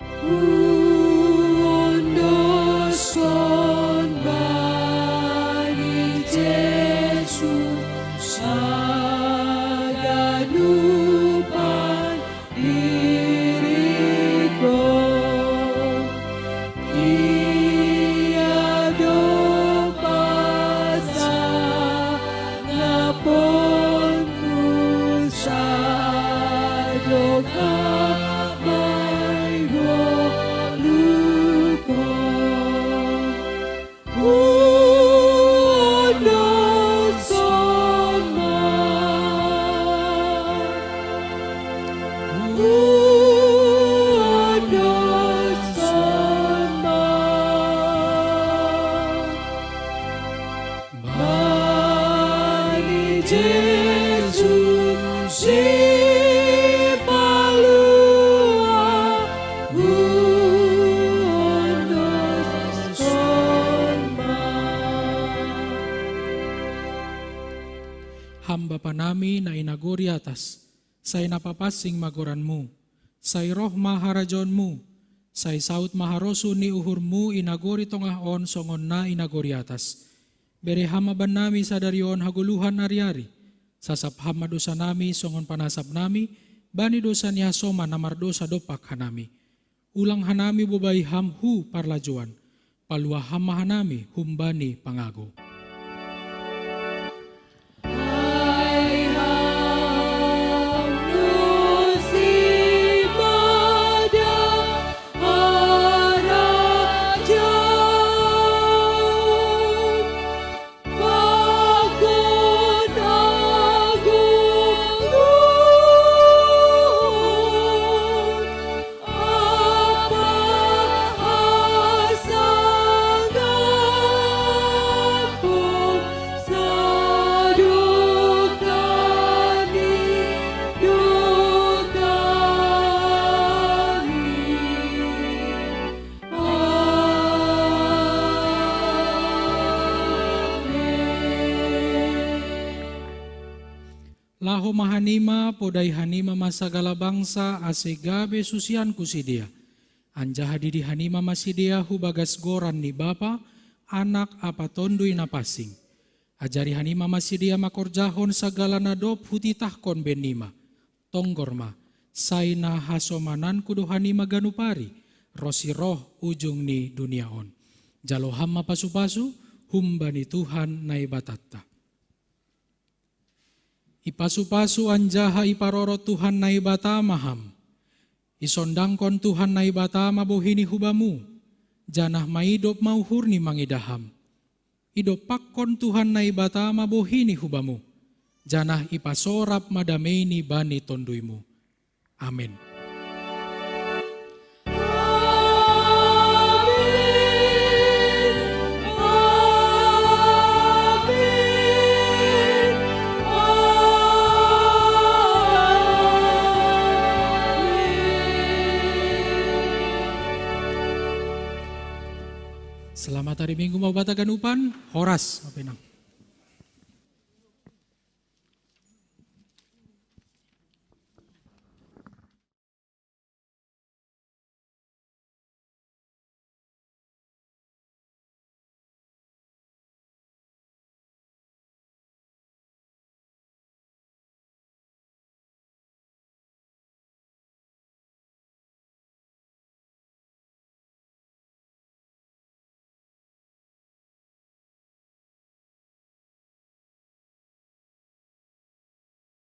Huondoskon bani Jesus haganupan dirikon. Ia do pasangaponku sadokah mangolukon. Huondoskon ma. Huondoskon ma. Bani Jesus Sipaluah, huondoskon ma. Ham Bapa nami na i nagori atas, sai na papansing ma goranmu, sai roh ma harajaonmu, sai saud ma harosuh ni uhurmu i nagori tongah on songon na i nagori atas. Bere ham ma bannami sadari on hagoluhan ari-ari, sasap ham ma dosa nami songon panasap nami bani dosa ni hasoman na mardosa dompak hanami. Ulang hanami bobai ham hu parlajouan, paluah ham ma hanami humbani pangago. Ai ham do simada harajaon pakon agogohon, ampa hasangapon sadokah ni dokahni. Amen. Laho ma hanima, podai hanima ma sagala bangsa, ase gabe susianku sidea. Anjaha didi hanima ma sidea hu bagas goran ni Bapa, Anak ampa Tonduy Napansing. Ajari hanima ma sidea mangkorjahon sagala na dob hutitahkon bennima. Tonggor ma, sai na hasomananku do hanima ganup ari, ronsi roh ujung ni dunia on. Jalo ham ma pasu-pasu humbani Tuhan Naibatanta. Ipasu-pasu anjaha iparorot Tuhan Naibata ma ham. Isondangkon Tuhan Naibata ma bohini hubamu, janah maidop ma uhurni mangidah ham. Idompakkon Tuhan Naibata ma bohini hubamu, janah ipasorap ma dameini bani tonduymu. Amen. Selamat hari Minggu ma hubanta ganupan, horas, Bapak Inang.